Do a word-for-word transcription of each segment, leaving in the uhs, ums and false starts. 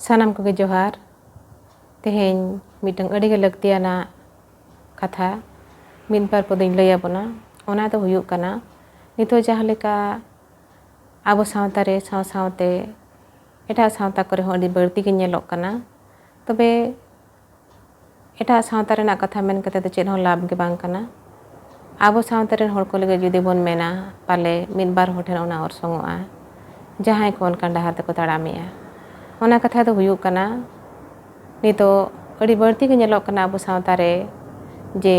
ᱥᱟᱱᱟᱢ ᱠᱚᱜᱮ ᱡᱚᱦᱟᱨ᱾ ᱛᱮᱦᱮᱧ ᱢᱤᱫᱴᱟᱝ ᱟᱹᱰᱤᱜᱮ ᱞᱟᱹᱠᱛᱤᱭᱟᱱᱟᱜ ᱠᱟᱛᱷᱟ ᱢᱤᱫ ᱵᱟᱨ ᱯᱚᱫᱤᱧ ᱞᱟᱹᱭ ᱟᱵᱚᱱᱟ᱾ ᱚᱱᱟ ᱫᱚ ᱦᱩᱭᱩᱜ ᱠᱟᱱᱟ, ᱱᱤᱛᱚᱜ ᱡᱟᱦᱟᱸ ᱞᱮᱠᱟ ᱟᱵᱚ ᱥᱟᱶᱛᱟ ᱨᱮ ᱥᱟᱶ ᱥᱟᱶᱛᱮ ᱮᱴᱟᱜ ᱥᱟᱶᱛᱟ ᱠᱚᱨᱮ ᱦᱚᱸ ᱟᱹᱰᱤ ᱵᱟᱹᱲᱛᱤ ᱜᱮ ᱧᱮᱞᱚᱜ ᱠᱟᱱᱟ, ᱛᱚᱵᱮ ᱮᱴᱟᱜ ᱥᱟᱶᱛᱟ ᱨᱮᱱᱟᱜ ᱠᱟᱛᱷᱟ ᱢᱮᱱ ᱠᱟᱛᱮ ᱫᱚ ᱪᱮᱫ ᱦᱚᱸ ᱞᱟᱵᱷ ᱜᱮ ᱵᱟᱝ ᱠᱟᱱᱟ᱾ ᱟᱵᱚ ᱥᱟᱶᱛᱟ ᱨᱮᱱ ᱦᱚᱲ ᱠᱚ ᱞᱟᱹᱜᱤᱫ ᱡᱩᱫᱤ ᱵᱚᱱ ᱢᱮᱱᱟ, ᱯᱟᱞᱮ ᱢᱤᱫ ᱵᱟᱨ ᱦᱚᱲ ᱴᱷᱮᱱ ᱚᱱᱟ ᱚᱨᱥᱚᱝᱚᱜᱼᱟ, ᱡᱟᱦᱟᱸᱭ ᱠᱚ ᱚᱱᱠᱟᱱ ᱰᱟᱦᱟᱨ ᱛᱮᱠᱚ ᱛᱟᱲᱟᱢᱮᱜᱼᱟ᱾ ᱚᱱᱟ ᱠᱟᱛᱷᱟ ᱫᱚ ᱦᱩᱭᱩᱜ ᱠᱟᱱᱟ, ᱱᱤᱛᱚᱜ ᱟᱹᱰᱤ ᱵᱟᱹᱲᱛᱤ ᱜᱮ ᱧᱮᱞᱚᱜ ᱠᱟᱱᱟ ᱟᱵᱚ ᱥᱟᱶᱛᱟ ᱨᱮ ᱡᱮ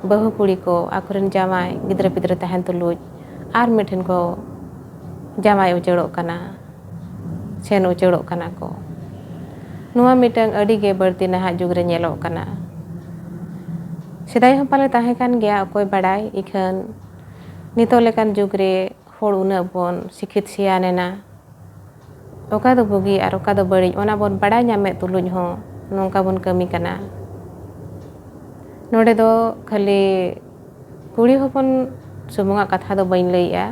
ᱵᱟᱹᱦᱩ ᱠᱩᱲᱤ ᱠᱚ ᱟᱠᱚᱨᱮᱱ ᱡᱟᱶᱟᱭ ᱜᱤᱫᱽᱨᱟᱹ ᱯᱤᱫᱽᱨᱟᱹ ᱛᱟᱦᱮᱱ ᱛᱩᱞᱩᱡ ᱟᱨ ᱢᱤᱫ ᱴᱷᱮᱱ ᱠᱚ ᱡᱟᱶᱟᱭ ᱩᱪᱟᱹᱲᱚᱜ ᱠᱟᱱᱟ, ᱥᱮᱱ ᱩᱪᱟᱹᱲᱚᱜ ᱠᱟᱱᱟ ᱠᱚ᱾ ᱱᱚᱣᱟ ᱢᱤᱫᱴᱟᱝ ᱟᱹᱰᱤ ᱜᱮ ᱵᱟᱹᱲᱛᱤ ᱱᱟᱦᱟᱜ ᱡᱩᱜᱽ ᱨᱮ ᱧᱮᱞᱚᱜ ᱠᱟᱱᱟ᱾ ᱥᱮᱫᱟᱭ ᱦᱚᱸ ᱯᱟᱞᱮ ᱛᱟᱦᱮᱸ ᱠᱟᱱ ᱜᱮᱭᱟ, ᱚᱠᱚᱭ ᱵᱟᱲᱟᱭ᱾ ᱤᱠᱷᱟᱹᱱ ᱱᱤᱛᱚᱜ ᱞᱮᱠᱟᱱ ᱡᱩᱜᱽ ᱨᱮ ᱦᱚᱲ ᱩᱱᱟᱹᱜ ᱵᱚᱱ ᱥᱤᱠᱷᱤᱛ ᱥᱮᱭᱟᱱ ᱮᱱᱟ, ᱚᱠᱟ ᱫᱚ ᱵᱩᱜᱤ ᱟᱨ ᱚᱠᱟ ᱫᱚ ᱵᱟᱹᱲᱤᱡ, ᱚᱱᱟ ᱵᱚᱱ ᱵᱟᱲᱟᱭ ᱧᱟᱢᱮᱫ ᱛᱩᱞᱩᱡ ᱦᱚᱸ ᱱᱚᱝᱠᱟ ᱵᱚᱱ ᱠᱟᱹᱢᱤ ᱠᱟᱱᱟ᱾ ᱱᱚᱰᱮ ᱫᱚ ᱠᱷᱟᱹᱞᱤ ᱠᱩᱲᱤ ᱦᱚᱯᱚᱱ ᱥᱩᱢᱩᱝᱟᱜ ᱠᱟᱛᱷᱟ ᱫᱚ ᱵᱟᱹᱧ ᱞᱟᱹᱭᱮᱜᱼᱟ,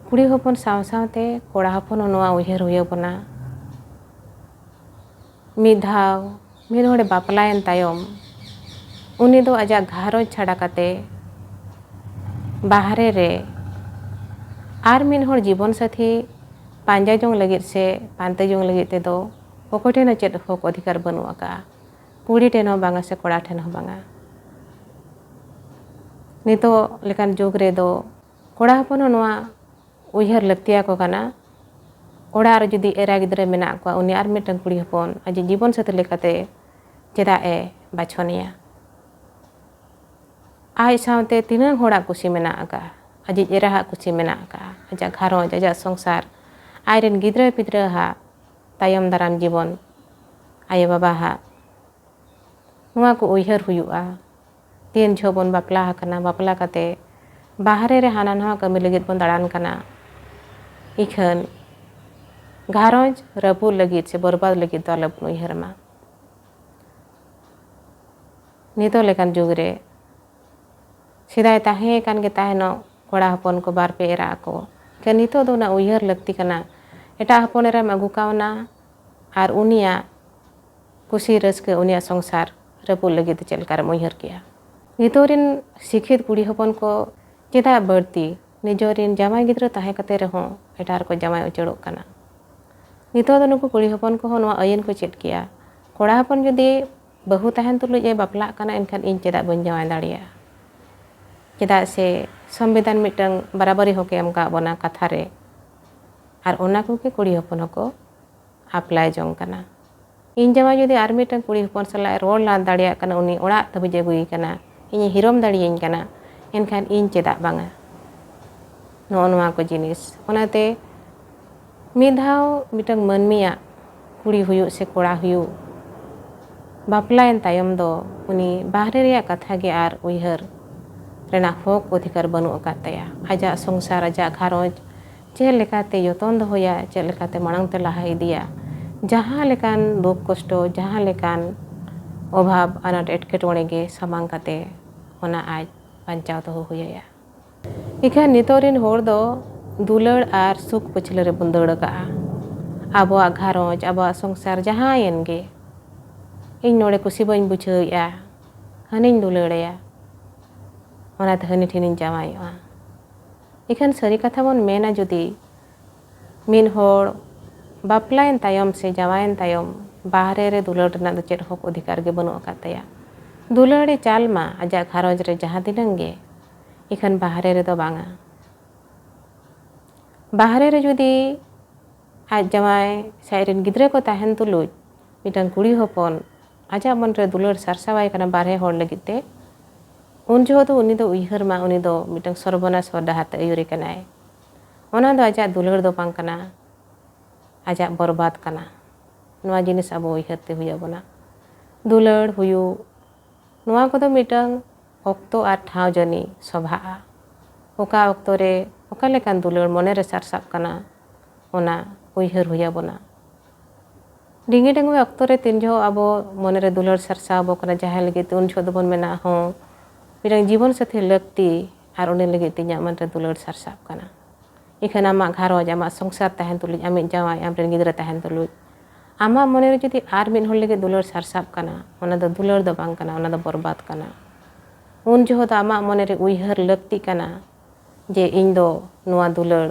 ᱠᱩᱲᱤ ᱦᱚᱯᱚᱱ ᱥᱟᱶ ᱥᱟᱶᱛᱮ ᱠᱚᱲᱟ ᱦᱚᱯᱚᱱ ᱦᱚᱸ ᱱᱚᱣᱟ ᱩᱭᱦᱟᱹᱨ ᱦᱩᱭ ᱟᱵᱚᱱᱟ᱾ ᱢᱤᱫ ᱫᱷᱟᱣ ᱢᱤᱫ ᱦᱚᱲᱮ ᱵᱟᱯᱞᱟᱭᱮᱱ ᱛᱟᱭᱚᱢ, ᱩᱱᱤ ᱫᱚ ᱟᱡᱟᱜ ᱜᱷᱟᱨᱚᱸᱡᱽ ᱪᱷᱟᱰᱟ ᱠᱟᱛᱮ ᱵᱟᱦᱨᱮ ᱨᱮ ᱟᱨ ᱢᱤᱫ ᱦᱚᱲ ᱡᱤᱵᱚᱱ ᱥᱟᱹᱛᱷᱤ ᱯᱟᱸᱡᱟ ᱡᱚᱝ ᱞᱟᱹᱜᱤᱫ ᱥᱮ ᱯᱟᱱᱛᱮ ᱡᱚᱝ ᱞᱟᱹᱜᱤᱫ ᱛᱮᱫᱚ ᱚᱠᱚᱭ ᱴᱷᱮᱱ ᱦᱚᱸ ᱪᱮᱫ ᱦᱚᱠ ᱚᱫᱷᱤᱠᱟᱨ ᱵᱟᱹᱱᱩᱜ ᱟᱠᱟᱫᱼᱟ, ᱠᱩᱲᱤ ᱴᱷᱮᱱ ᱦᱚᱸ ᱵᱟᱝᱟ ᱥᱮ ᱠᱚᱲᱟ ᱴᱷᱮᱱ ᱦᱚᱸ ᱵᱟᱝᱟ᱾ ᱱᱤᱛᱚᱜ ᱞᱮᱠᱟᱱ ᱡᱩᱜᱽ ᱨᱮᱫᱚ ᱠᱚᱲᱟ ᱦᱚᱯᱚᱱ ᱦᱚᱸ ᱱᱚᱣᱟ ᱩᱭᱦᱟᱹᱨ ᱞᱟᱹᱠᱛᱤᱭᱟᱠᱚ ᱠᱟᱱᱟ, ᱚᱲᱟᱜ ᱨᱮ ᱡᱩᱫᱤ ᱮᱨᱟ ᱜᱤᱫᱽᱨᱟᱹ ᱢᱮᱱᱟᱜ ᱠᱚᱣᱟ, ᱩᱱᱤ ᱟᱨ ᱢᱤᱫᱴᱟᱝ ᱠᱩᱲᱤ ᱦᱚᱯᱚᱱ ᱟᱡ ᱡᱤᱵᱚᱱ ᱥᱟᱹᱛᱷᱤ ᱞᱮᱠᱟᱛᱮ ᱪᱮᱫᱟᱜ ᱮ ᱵᱟᱪᱷᱚᱱᱮᱭᱟ? ᱟᱡ ᱥᱟᱶᱛᱮ ᱛᱤᱱᱟᱹᱜ ᱦᱚᱲᱟᱜ ᱠᱩᱥᱤ ᱢᱮᱱᱟᱜ ᱟᱠᱟᱫᱼᱟ, ᱟᱡᱤᱡ ᱮᱨᱟᱦᱟᱜ ᱠᱩᱥᱤ ᱢᱮᱱᱟᱜ ᱟᱠᱟᱫᱼᱟ, ᱟᱡᱟᱜ ᱜᱷᱟᱨᱚᱸᱡᱽ, ᱟᱡᱟᱜ ᱥᱚᱝᱥᱟᱨ, ᱟᱡᱨᱮᱱ ᱜᱤᱫᱽᱨᱟᱹ ᱯᱤᱫᱽᱨᱟᱹᱣᱟᱜ ᱛᱟᱭᱚᱢ ᱫᱟᱨᱟᱢ ᱡᱤᱵᱚᱱ, ᱟᱭᱳᱼᱵᱟᱵᱟᱣᱟᱜ, ᱱᱚᱣᱟ ᱠᱚ ᱩᱭᱦᱟᱹᱨ ᱦᱩᱭᱩᱜᱼᱟ᱾ ᱛᱤᱱ ᱡᱚᱦᱚᱜ ᱵᱚᱱ ᱵᱟᱯᱞᱟ ᱟᱠᱟᱱᱟ, ᱵᱟᱯᱞᱟ ᱠᱟᱛᱮ ᱵᱟᱦᱨᱮ ᱨᱮ ᱦᱟᱱᱟ ᱱᱟᱣᱟ ᱠᱟᱹᱢᱤ ᱞᱟᱹᱜᱤᱫ ᱵᱚᱱ ᱫᱟᱬᱟᱱ ᱠᱟᱱᱟ, ᱤᱠᱷᱟᱹᱱ ᱜᱷᱟᱨᱚᱸᱡᱽ ᱨᱟᱹᱯᱩᱫ ᱞᱟᱹᱜᱤᱫ ᱥᱮ ᱵᱚᱨᱵᱟᱫ ᱞᱟᱹᱜᱤᱫ ᱫᱚ ᱟᱞᱚᱵᱚᱱ ᱩᱭᱦᱟᱹᱨ ᱢᱟ᱾ ᱱᱤᱛᱚᱜ ᱞᱮᱠᱟᱱ ᱡᱩᱜᱽ ᱨᱮ ᱥᱮᱫᱟᱭ ᱛᱟᱦᱮᱸ ᱠᱟᱱ ᱜᱮ ᱛᱟᱦᱮᱱᱚᱜ ᱠᱚᱲᱟ ᱦᱚᱯᱚᱱ ᱠᱚ ᱵᱟᱨ ᱯᱮ ᱮᱨᱟ ᱟᱠᱚ᱾ ᱮᱱᱠᱷᱟᱱ ᱱᱤᱛᱚᱜ ᱫᱚ ᱚᱱᱟ ᱩᱭᱦᱟᱹᱨ ᱞᱟᱹᱠᱛᱤ ᱠᱟᱱᱟ᱾ ᱮᱴᱟᱜ ᱦᱚᱯᱚᱱ ᱮᱨᱟᱢ ᱟᱹᱜᱩ ᱠᱟᱣᱱᱟ, ᱟᱨ ᱩᱱᱤᱭᱟᱜ ᱠᱩᱥᱤ ᱨᱟᱹᱥᱠᱟᱹ, ᱩᱱᱤᱭᱟᱜ ᱥᱚᱝᱥᱟᱨ ᱨᱟᱹᱯᱩᱫ ᱞᱟᱹᱜᱤᱫ ᱛᱮ ᱪᱮᱫ ᱞᱮᱠᱟᱨᱮᱢ ᱩᱭᱦᱟᱹᱨ ᱠᱮᱜᱼᱟ? ᱱᱤᱛᱚᱜ ᱨᱮᱱ ᱥᱤᱠᱠᱷᱤᱛ ᱠᱩᱲᱤ ᱦᱚᱯᱚᱱ ᱠᱚ ᱪᱮᱫᱟᱜ ᱵᱟᱹᱲᱛᱤ ᱱᱤᱡᱮᱨᱤᱱ ᱡᱟᱶᱟᱭ ᱜᱤᱫᱽᱨᱟᱹ ᱛᱟᱦᱮᱸ ᱠᱟᱛᱮ ᱨᱮᱦᱚᱸ ᱮᱴᱟᱜ ᱨᱮᱠᱚ ᱡᱟᱶᱟᱭ ᱩᱪᱟᱹᱲᱚᱜ ᱠᱟᱱᱟ? ᱱᱤᱛᱚᱜ ᱫᱚ ᱱᱩᱠᱩ ᱠᱩᱲᱤ ᱦᱚᱯᱚᱱ ᱠᱚᱦᱚᱸ ᱱᱚᱣᱟ ᱟᱹᱭᱤᱱ ᱠᱚ ᱪᱮᱫ ᱠᱮᱜᱼᱟ, ᱠᱚᱲᱟ ᱦᱚᱯᱚᱱ ᱡᱩᱫᱤ ᱵᱟᱹᱦᱩ ᱛᱟᱦᱮᱱ ᱛᱩᱞᱩᱡ ᱮ ᱵᱟᱯᱞᱟᱜ ᱠᱟᱱᱟ, ᱮᱱᱠᱷᱟᱱ ᱤᱧ ᱪᱮᱫᱟᱜ ᱵᱟᱹᱧ ᱡᱟᱶᱟᱭ ᱫᱟᱲᱮᱭᱟᱜᱼᱟ? ᱪᱮᱫᱟᱜ ᱥᱮ ᱥᱚᱝᱵᱤᱫᱷᱟᱱ ᱢᱤᱫᱴᱟᱝ ᱵᱟᱨᱟᱵᱟᱨᱤ ᱦᱚᱠᱮ ᱮᱢ ᱠᱟᱜ ᱵᱚᱱᱟ ᱠᱟᱛᱷᱟ ᱨᱮ, ᱟᱨ ᱚᱱᱟ ᱠᱚᱜᱮ ᱠᱩᱲᱤ ᱦᱚᱯᱚᱱ ᱦᱚᱸᱠᱚ ᱟᱯᱞᱟᱭ ᱡᱚᱝ ᱠᱟᱱᱟ᱾ ᱤᱧ ᱡᱟᱶᱟᱭ ᱡᱩᱫᱤ ᱟᱨ ᱢᱤᱫᱴᱟᱝ ᱠᱩᱲᱤ ᱦᱚᱯᱚᱱ ᱥᱟᱞᱟᱜ ᱮ ᱨᱚᱲ ᱞᱟᱸᱫᱟ ᱫᱟᱲᱮᱭᱟᱜ ᱠᱟᱱᱟ, ᱩᱱᱤ ᱚᱲᱟᱜ ᱫᱷᱟᱹᱵᱤᱡ ᱮ ᱟᱹᱜᱩᱭᱮ ᱠᱟᱱᱟ, ᱤᱧᱮ ᱦᱤᱨᱚᱢ ᱫᱟᱲᱮᱭᱟᱹᱧ ᱠᱟᱱᱟ, ᱮᱱᱠᱷᱟᱱ ᱤᱧ ᱪᱮᱫᱟᱜ ᱵᱟᱝᱟ? ᱱᱚᱜᱼᱚ ᱱᱚᱣᱟ ᱠᱚ ᱡᱤᱱᱤᱥ᱾ ᱚᱱᱟᱛᱮ ᱢᱤᱫ ᱫᱷᱟᱣ ᱢᱤᱫᱴᱟᱝ ᱢᱟᱹᱱᱢᱤᱭᱟᱜ ᱠᱩᱲᱤ ᱦᱩᱭᱩᱜ ᱥᱮ ᱠᱚᱲᱟ ᱦᱩᱭᱩᱜ ᱵᱟᱯᱞᱟᱭᱮᱱ ᱛᱟᱭᱚᱢ ᱫᱚ ᱩᱱᱤ ᱵᱟᱦᱨᱮ ᱨᱮᱭᱟᱜ ᱠᱟᱛᱷᱟ ᱜᱮ ᱟᱨ ᱩᱭᱦᱟᱹᱨ ᱨᱮᱱᱟᱜ ᱦᱚᱠ ᱚᱫᱷᱤᱠᱟᱨ ᱵᱟᱹᱱᱩᱜ ᱟᱠᱟᱫ ᱛᱟᱭᱟ᱾ ᱟᱡᱟᱜ ᱥᱚᱝᱥᱟᱨ, ᱟᱡᱟᱜ ᱜᱷᱟᱨᱚᱸᱡᱽ ᱪᱮᱫ ᱞᱮᱠᱟᱛᱮ ᱡᱚᱛᱚᱱ ᱫᱚᱦᱚᱭᱟ, ᱪᱮᱫ ᱞᱮᱠᱟᱛᱮ ᱢᱟᱲᱟᱝ ᱛᱮ ᱞᱟᱦᱟ ᱤᱫᱤᱭᱟ, ᱡᱟᱦᱟᱸ ᱞᱮᱠᱟᱱ ᱫᱩᱠ ᱠᱚᱥᱴᱚ, ᱡᱟᱦᱟᱸ ᱞᱮᱠᱟᱱ ᱚᱵᱷᱟᱵᱽ ᱟᱱᱟᱴ ᱮᱴᱠᱮᱴᱚᱬᱮ ᱜᱮ ᱥᱟᱢᱟᱝ ᱠᱟᱛᱮ ᱚᱱᱟ ᱟᱡ ᱵᱟᱧᱪᱟᱣ ᱫᱚᱦᱚ ᱦᱩᱭ ᱟᱭᱟ᱾ ᱤᱠᱷᱟᱹᱱ ᱱᱤᱛᱚᱜ ᱨᱤᱱ ᱦᱚᱲ ᱫᱚ ᱫᱩᱞᱟᱹᱲ ᱟᱨ ᱥᱩᱠ ᱯᱟᱹᱪᱷᱞᱟᱹ ᱨᱮᱵᱚᱱ ᱫᱟᱹᱲ ᱟᱠᱟᱜᱼᱟ᱾ ᱟᱵᱚᱣᱟᱜ ᱜᱷᱟᱨᱚᱸᱡᱽ, ᱟᱵᱚᱣᱟᱜ ᱥᱚᱝᱥᱟᱨ ᱡᱟᱦᱟᱸᱭᱮᱱ ᱜᱮ, ᱤᱧ ᱱᱚᱰᱮ ᱠᱩᱥᱤ ᱵᱟᱹᱧ ᱵᱩᱡᱷᱟᱹᱣᱮᱫᱼᱟ, ᱦᱟᱹᱱᱤᱧ ᱫᱩᱞᱟᱹᱲᱟᱭᱟ, ᱚᱱᱟᱛᱮ ᱦᱟᱹᱱᱤ ᱴᱷᱮᱱᱤᱧ ᱡᱟᱶᱟᱭᱚᱜᱼᱟ᱾ ᱤᱠᱷᱟᱹᱱ ᱥᱟᱹᱨᱤ ᱠᱟᱛᱷᱟ ᱵᱚᱱ ᱢᱮᱱᱟ, ᱡᱩᱫᱤ ᱢᱤᱫ ᱦᱚᱲ ᱵᱟᱯᱞᱟᱭᱮᱱ ᱛᱟᱭᱚᱢ ᱥᱮ ᱡᱟᱶᱟᱭᱮᱱ ᱛᱟᱭᱚᱢ ᱵᱟᱦᱨᱮ ᱨᱮ ᱫᱩᱞᱟᱹᱲ ᱨᱮᱱᱟᱜ ᱫᱚ ᱪᱮᱫ ᱦᱚᱠ ᱚᱫᱷᱤᱠᱟᱨ ᱜᱮ ᱵᱟᱹᱱᱩᱜ ᱟᱠᱟᱫ ᱛᱟᱭᱟ᱾ ᱫᱩᱞᱟᱹᱲᱮ ᱪᱟᱞ ᱢᱟ ᱟᱡᱟᱜ ᱜᱷᱟᱨᱚᱸᱡᱽ ᱨᱮ ᱡᱟᱦᱟᱸ ᱛᱤᱱᱟᱹᱝ ᱜᱮ, ᱤᱠᱷᱟᱹᱱ ᱵᱟᱦᱨᱮ ᱨᱮᱫᱚ ᱵᱟᱝᱟ᱾ ᱵᱟᱦᱨᱮ ᱨᱮ ᱡᱩᱫᱤ ᱟᱡ ᱡᱟᱶᱟᱭ ᱥᱮ ᱟᱡ ᱨᱮᱱ ᱜᱤᱫᱽᱨᱟᱹ ᱠᱚ ᱛᱟᱦᱮᱱ ᱛᱩᱞᱩᱡ ᱢᱤᱫᱴᱟᱝ ᱠᱩᱲᱤ ᱦᱚᱯᱚᱱ ᱟᱡᱟᱜ ᱢᱚᱱᱨᱮ ᱫᱩᱞᱟᱹᱲ ᱥᱟᱨᱥᱟᱣᱟᱭ ᱠᱟᱱᱟ ᱵᱟᱨᱦᱮ ᱦᱚᱲ ᱞᱟᱹᱜᱤᱫ ᱛᱮ, ᱩᱱ ᱡᱚᱦᱚᱜ ᱫᱚ ᱩᱱᱤ ᱫᱚ ᱩᱭᱦᱟᱹᱨ ᱢᱟ, ᱩᱱᱤ ᱫᱚ ᱢᱤᱫᱴᱟᱝ ᱥᱚᱨᱵᱚᱱᱟᱥ ᱦᱚᱨ ᱰᱟᱦᱟᱨ ᱛᱮ ᱟᱹᱭᱩᱨᱮ ᱠᱟᱱᱟᱭ᱾ ᱚᱱᱟ ᱫᱚ ᱟᱡᱟᱜ ᱫᱩᱞᱟᱹᱲ ᱫᱚ ᱵᱟᱝ ᱠᱟᱱᱟ, ᱟᱡᱟᱜ ᱵᱚᱨᱵᱟᱫ ᱠᱟᱱᱟ᱾ ᱱᱚᱣᱟ ᱡᱤᱱᱤᱥ ᱟᱵᱚ ᱩᱭᱦᱟᱹᱨ ᱛᱮ ᱦᱩᱭ ᱟᱵᱚᱱᱟ᱾ ᱫᱩᱞᱟᱹᱲ ᱦᱩᱭᱩᱜ, ᱱᱚᱣᱟ ᱠᱚᱫᱚ ᱢᱤᱫᱴᱟᱝ ᱚᱠᱛᱚ ᱟᱨ ᱴᱷᱟᱶ ᱡᱟᱹᱱᱤᱡ ᱥᱚᱵᱷᱟᱜᱼᱟ᱾ ᱚᱠᱟ ᱚᱠᱛᱚ ᱨᱮ ᱚᱠᱟ ᱞᱮᱠᱟᱱ ᱫᱩᱞᱟᱹᱲ ᱢᱚᱱᱮᱨᱮ ᱥᱟᱨᱥᱟᱜ ᱠᱟᱱᱟ, ᱚᱱᱟ ᱩᱭᱦᱟᱹᱨ ᱦᱩᱭ ᱟᱵᱚᱱᱟ᱾ ᱰᱤᱸᱜᱤ ᱰᱟᱺᱜᱩᱣᱟᱹ ᱚᱠᱛᱚ ᱨᱮ ᱛᱤᱱ ᱡᱚᱦᱚᱜ ᱟᱵᱚ ᱢᱚᱱᱮᱨᱮ ᱫᱩᱞᱟᱹᱲ ᱥᱟᱨᱥᱟᱣ ᱟᱵᱚ ᱠᱟᱱᱟ ᱡᱟᱦᱟᱸᱭ ᱞᱟᱹᱜᱤᱫ ᱛᱮ, ᱩᱱ ᱡᱚᱦᱚᱜ ᱫᱚᱵᱚᱱ ᱢᱮᱱᱟ, ᱦᱚᱸ, ᱢᱤᱫᱴᱟᱝ ᱡᱤᱵᱚᱱ ᱥᱟᱹᱛᱷᱤ ᱞᱟᱹᱠᱛᱤ, ᱟᱨ ᱩᱱᱤ ᱞᱟᱹᱜᱤᱫ ᱛᱮ ᱤᱧᱟᱹᱜ ᱢᱚᱱᱨᱮ ᱫᱩᱞᱟᱹᱲ ᱥᱟᱨᱥᱟᱜ ᱠᱟᱱᱟ᱾ ᱤᱠᱷᱟᱹᱱ ᱟᱢᱟᱜ ᱜᱷᱟᱨᱚᱸᱡᱽ, ᱟᱢᱟᱜ ᱥᱚᱝᱥᱟᱨ ᱛᱟᱦᱮᱱ ᱛᱩᱞᱩᱡ, ᱟᱢᱤᱡ ᱡᱟᱶᱟᱭ, ᱟᱢᱨᱮᱱ ᱜᱤᱫᱽᱨᱟᱹ ᱛᱟᱦᱮᱱ ᱛᱩᱞᱩᱡ, ᱟᱢᱟᱜ ᱢᱚᱱᱮᱨᱮ ᱡᱩᱫᱤ ᱟᱨ ᱢᱤᱫ ᱦᱚᱲ ᱞᱟᱹᱜᱤᱫ ᱫᱩᱞᱟᱹᱲ ᱥᱟᱨᱥᱟᱵ ᱠᱟᱱᱟ, ᱚᱱᱟ ᱫᱚ ᱫᱩᱞᱟᱹᱲ ᱫᱚ ᱵᱟᱝ ᱠᱟᱱᱟ, ᱚᱱᱟ ᱫᱚ ᱵᱚᱨᱵᱟᱫ ᱠᱟᱱᱟ᱾ ᱩᱱ ᱡᱚᱦᱚᱜ ᱫᱚ ᱟᱢᱟᱜ ᱢᱚᱱᱮᱨᱮ ᱩᱭᱦᱟᱹᱨ ᱞᱟᱹᱠᱛᱤ ᱠᱟᱱᱟ ᱡᱮ ᱤᱧ ᱫᱚ ᱱᱚᱣᱟ ᱫᱩᱞᱟᱹᱲ